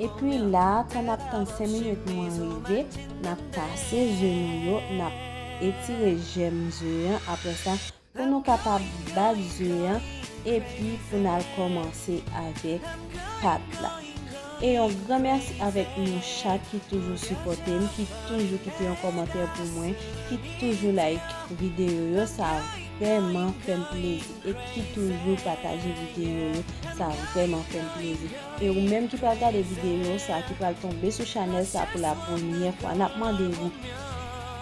Epi la, tan n ap tann senk minit nou an rive, n ap kase ze nou yo, n ap etire jèm ze an. Apre sa, pou nou kapab bat ze an, epi pou n al kòmanse avèk pat la. E yon gran mèsi avèk nou chak ki toujou sipòte m, ki toujou kite yon kòmantè pou mwen, ki toujou like videyo yo. Sa vrèman fè m plezi e ki toujou pataje videyo yo, sa vrèman fè m plezi. E ou menm ki pral gade videyo sa, ki pral tonbe sou chanèl sa pou la premyè fwa, n ap mande ou,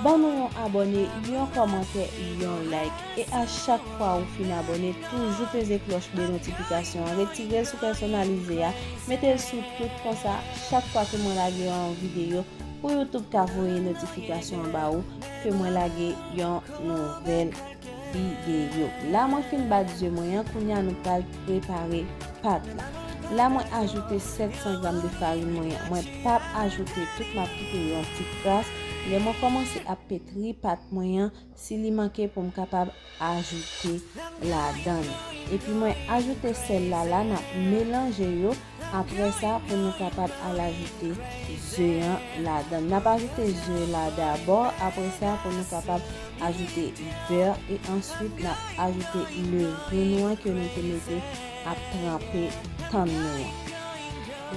ban nou yon abòne, yon kòmantè, yon like. E a chak fwa ou fin abòne, toujou peze klòch de notifikasyon an, retire l sou pèsonalize a, mete l sou tout, konsa, chak fwa ke mwen lage yon videyo, pou YouTube ka voye notifikasyon an ba ou ke mwen lage yon nouvèl videyo. La mwen fin bat ze mwen an, kounye a nou pral prepare pat la. La mwen ajoute sèt san gram de farin mwen an. Mwen p ap ajoute tout, m ap kite yon ti kras. Lè mwen kòmanse ap petri pat mwen an, si li manke pou m kapab ajoute ladan l. Epi mwen ajoute sèl la, la n ap melanje yo. Apre sa, pou nou kapab al ajoute ze an ladan l. N ap ajoute ze la dabò, apre sa, pou nou kapab ajoute bè, e answit, n ap ajoute levin nou an ke nou te mete ap tranpe tann nou an.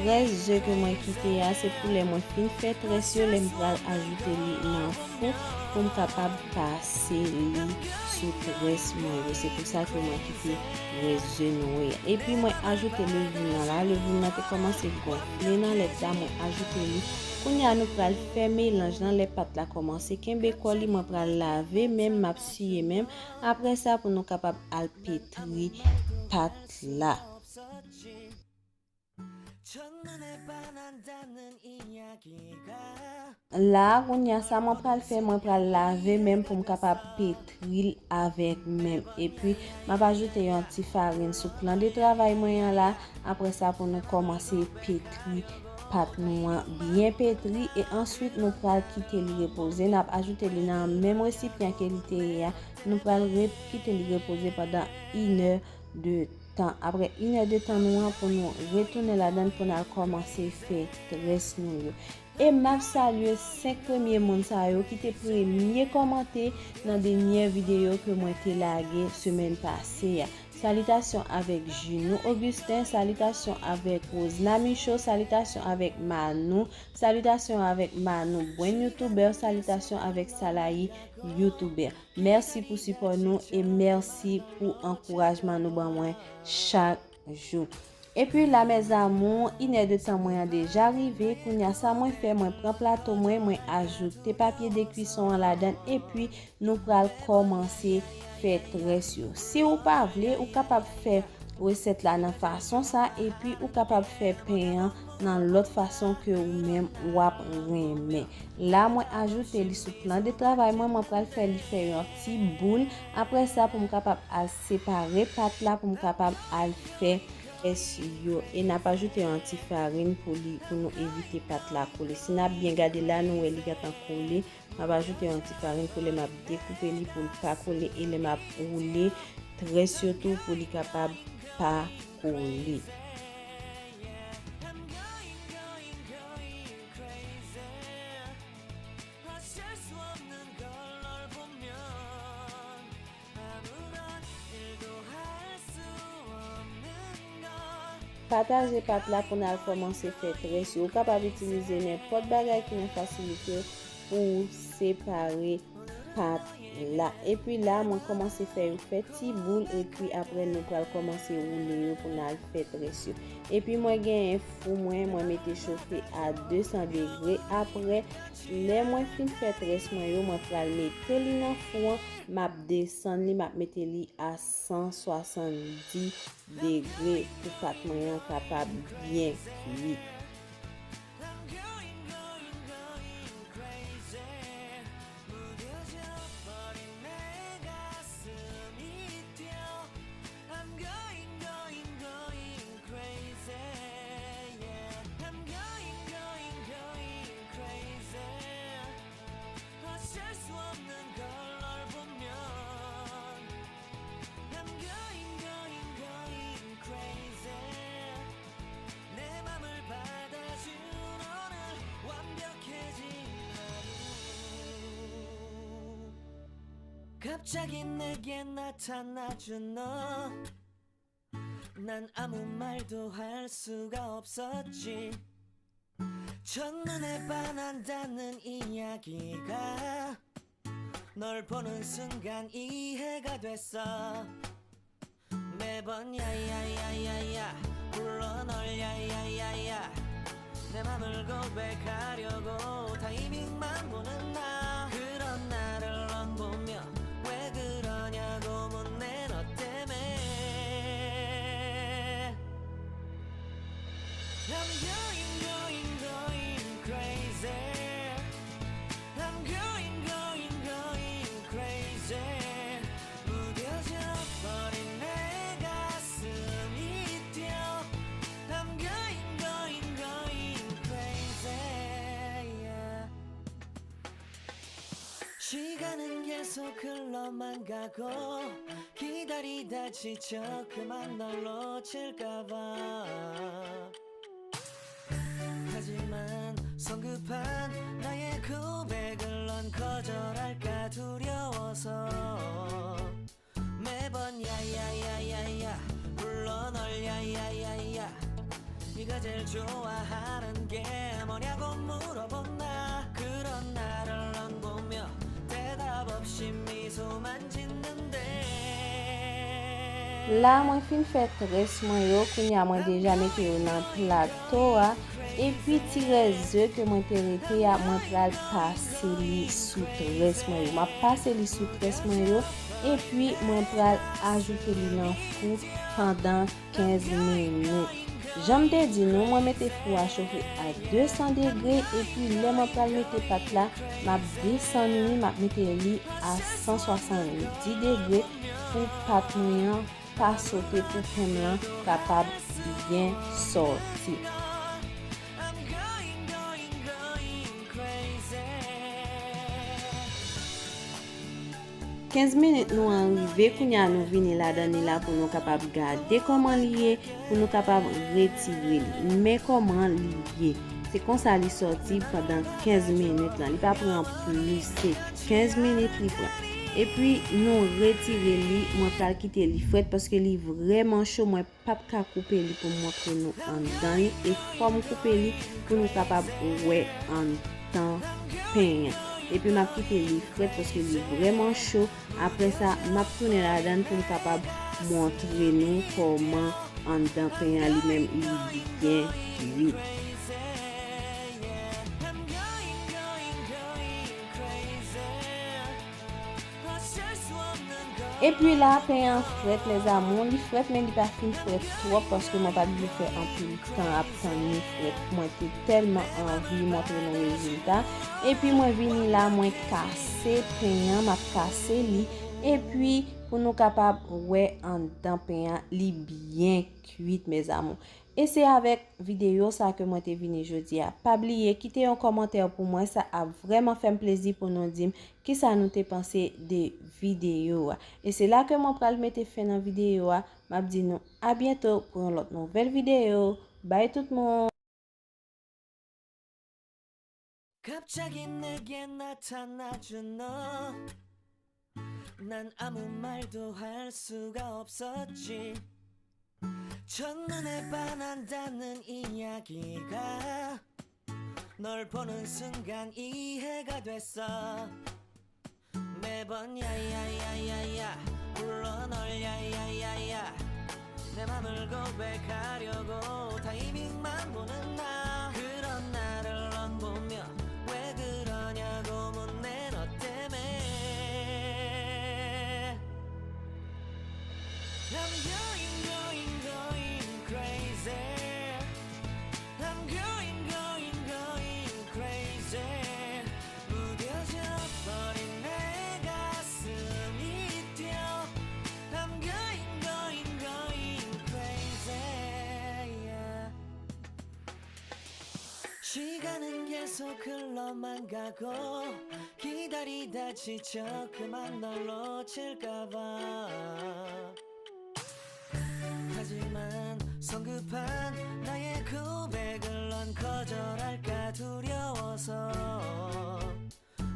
Rès ze ke mwen kite a, se pou lè mwen fin fè très yo, lè m pral ajoute li nan fou pou m kapab pase li sou très mwen yo. Se pou sa ke mwen kite rès ze nou yo. Epi mwen ajoute levin nan la. Levin nan te kòmanse gonfle nan lèt la, mwen ajoute li. Kounye a nou pral fè melanj lan. Lè pat la kòmanse kenbe kò li, mwen pral lave men m, m ap siye men m. Apre sa, pou nou kapab al petri pat la. La, kounye a sa mwen pral fè, mwen pral lave men m pou m kapab petri l avèk men m. Epi, m ap ajoute yon ti farin sou plan de travay mwen an la. Apre sa, pou nou kòmanse petri pat nou an byen petri. E answit, nou pral kite li repoze. N ap ajoute li nan menm resipyan ke li te ye a. Nou pral re-, kite li repoze pandan inè de tan. Apre inè de tan nou an, pou nou retounen ladan l pou n al kòmanse fè très nou yo. E m ap salye senk premye moun sa yo ki te premye kòmante nan dènye videyo ke mwen te lage semèn pase a. Salitasyon avèk Junou Augustin, salitasyon avèk Rosna Michaud, salitasyon avèk Manou, salitasyon avèk Manou Bwen YouTuber, salitasyon avèk Salayi YouTuber. Mèsi pou sipò nou e mèsi pou ankourajman nou ban mwen chak jou. Epi la, mes amours, inè de tan mwen an deja rive. Kounye a sa mwen fè, mwen pran plato mwen, mwen ajoute papye de kwison an ladan l, epi nou pral kòmanse fè très yo. Si ou pa vle, ou kapab fè resèt la nan fason sa, epi ou kapab fè pen an nan lòt fason ke ou menm w ap renmen. La, mwen ajoute li sou plan de travay mwen, mwen pral fè li fè yon ti boul. Apre sa, pou m kapab al separe pat la, pou m kapab al fè très yo. E n ap ajoute yon ti farin pou li, pou nou evite pat la kole. Si n ap byen gade la, nou wè li gentan kole. M ap ajoute yon ti farin pou lè m ap dekoupe li pou l pa kole e lè m ap woule très yo tou pou li kapab pa kole. Pataje pat la pou n al kòmanse fè très yo. Ou kapab itilize nenpòt bagay ki nan fasilite w pou w separe pat la. Epi la, mwen kòmanse fè yo fè ti boul, epi apre nou pral kòmanse woule yo pou n al fè très yo. Epi mwen genyen fou mwen, mwen mete chofe a de san degre. Apre, lè mwen fin fè très mwen yo, mwen pral mete li nan fou an, m ap desann li, m ap mete li a san swasanndis degre pou pat mwen an kapab byen kwit. 갑자기 내게 나타나준 너. 난 아무 말도 할 수가 없었지. 첫눈에 반한다는 이야기가 널 보는 순간 이해가 됐어. 매번 야야야야야 불러 널 야야야야 내 맘을 고백하려고 타이밍만 보는 나 그런 나를 넌 보며 왜 그러냐고 묻네 너 때문에 I'm going going going crazy I'm going going going crazy 무뎌져 버린 내 가슴이 뛰어 I'm going going going crazy yeah. 시간은 계속 흘러만 가고 기다리다 지쳐 그만 널 놓칠까봐 하지만 성급한 나의 고백을 넌 거절할까 두려워서 매번 야야야야야 불러 널 야야야야 네가 제일 좋아하는 게 뭐냐고 물어본 나 그런 나를 넌 보며 대답 없이 미소만 짓는데 La mwen fin fè très mwen yo, kounye a mwen deja mete yo nan plato a. Epi ti rès ze ke mwen te rete a, mwen pral pase li sou très mwen yo. M ap pase li sou très mwen yo, epi mwen pral ajoute li nan fou pandan kenz minit. Jan m te di nou, mwen mete fou a chofe a de san degre, epi lè mwen pral mete pat la, m ap desann li, m ap mete li a san swasanndis degre pou pat mwen an pa sote pou pen m lan kapab byen sòti. Kenz minit nou an rive, kounye a nou vini ladan li la pou nou kapab gade kòman li ye, pou nou kapab retire li. Men kòman li ye. Se konsa li sòti pandan kenz minit lan. Li pa pran plis, se kenz minit li pran. Epi nou retire li, mwen pral kite li frèt paske li vrèman cho, mwen p ap ka koupe li pou m montre nou anndan li, e fò m koupe li pou nou kapab wè anndan pen an. Epi m ap kite li frèt paske li vrèman cho. Apre sa, m ap tounen ladan l pou m kapab montre nou kòman anndan pen an li menm li byen kwit. Epi la, pen an frèt, mes amours, li frèt, men li pa fin frèt twòp, paske mwen pa t vle fè anpil tan ap tann li frèt. Mwen te tèlman anvi montre nou rezilta. Epi mwen vini la, mwen kase pen an, m ap kase li. Epi, pou nou kapab wè anndan pen an, li byen kwit, mes amours. E se avèk videyo sa ke mwen te vini jodi a. Pa bliye kite yon kòmantè pou mwen, sa ap vrèman fè m plezi pou nou di m kisa nou te panse de videyo a. E se la ke mwen pral mete fen nan videyo a. M ap di nou a byento pou yon lòt nouvèl videyo. Bye tout moun! 갑자기 내게 나타나준 너. 난 아무 말도 할 수가 없었지. 첫눈에 반한다는 이야기가 널 보는 순간 이해가 됐어. 매번 야야야야야 불러 널 야야야야 내 맘을 고백하려고 타이밍만 보는 나 그런 나를 넌 보며 왜 그러냐고 묻네 너 때문에 I'm going going going crazy I'm going going going crazy 무뎌져 버린 내 가슴이 뛰어 I'm going going going crazy yeah. 시간은 계속 흘러만 가고 기다리다 지쳐 그만 널 놓칠까봐 하지만 성급한 나의 고백을 넌 거절할까 두려워서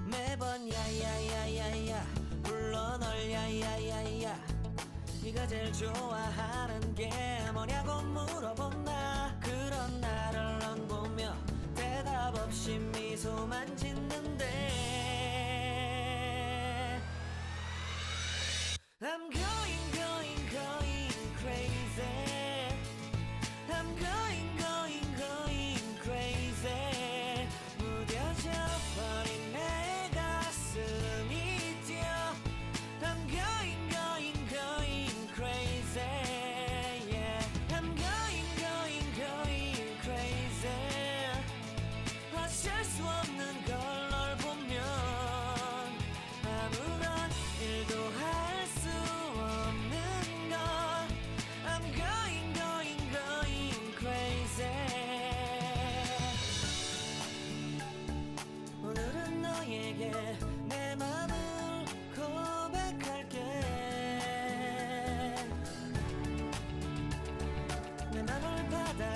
매번 야야야야야 불러 널 야야야야 네가 제일 좋아하는 게 뭐냐고 물어본 나 그런 나를 넌 보며 대답 없이 미소만 짓는데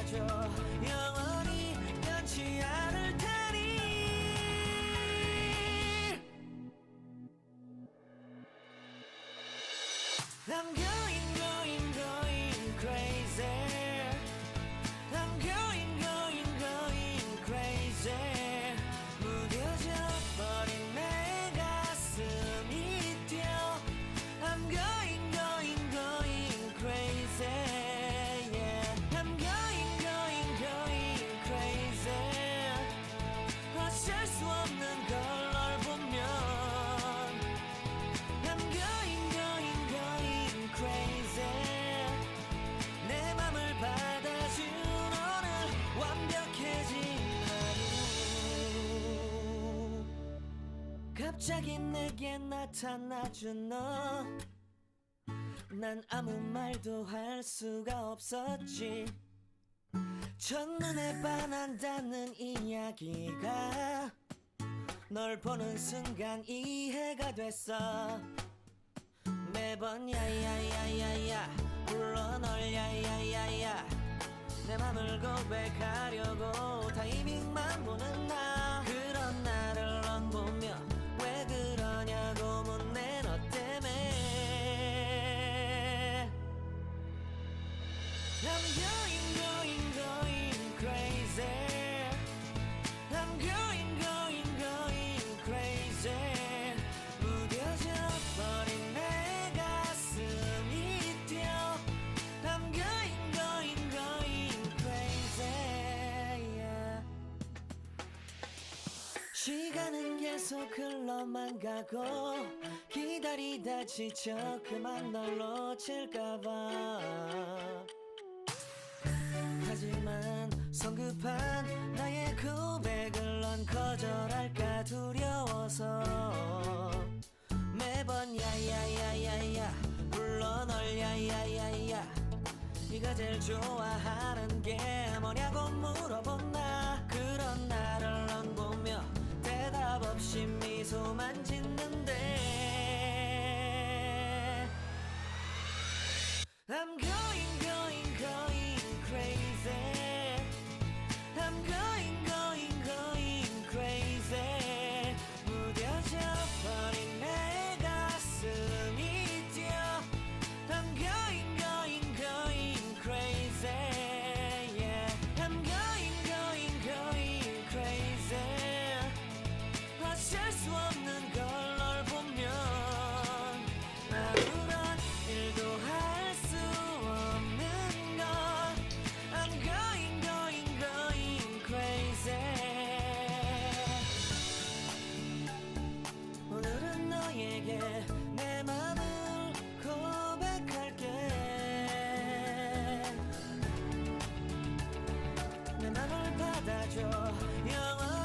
줘 영원히 변치 않을 테니 I'm going going going crazy I'm going going going crazy 무뎌져 버린 내 가슴이 뛰어 I'm going going going crazy yeah I'm going going going crazy 어쩔 수 없는 걸 널 보면 I'm going going going crazy 내 맘을 받아준 오늘 완벽해진 하루 갑자기 내게 나타나준 너 난 아무 말도 할 수가 없었지 첫눈에 반한다는 이야기가 널 보는 순간 이해가 됐어 매번 야야야야야 불러 널 야야야야 내 맘을 고백하려고 타이밍만 보는 나 그런 나를 넌 보며 왜 그러냐고 묻네 너 때문에 I'm going going going crazy I'm going going going crazy 무뎌져 버린 내 가슴이 뛰어 I'm going going going crazy yeah. 시간은 계속 흘러만 가고 기다리다 지쳐 그만 널 놓칠까봐 하지만 성급한 나의 고백을 넌 거절할까 두려워서 매번 야야야야야 불러 널 야야야야 네가 제일 좋아하는 게 뭐냐고 물어본 나 그런 나를 넌 보며 대답 없이 미소만 짓는데 I'm going going going crazy I'm going going going crazy 무뎌져 버린 내 가슴이 뛰어 I'm going going going crazy yeah I'm going going going crazy 어쩔 수 없는 걸 널 보면 아무런 일도 할 수 없는 걸 I'm going going going crazy 오늘은 너에게 내 맘을 고백할게 내 맘을 받아줘 영원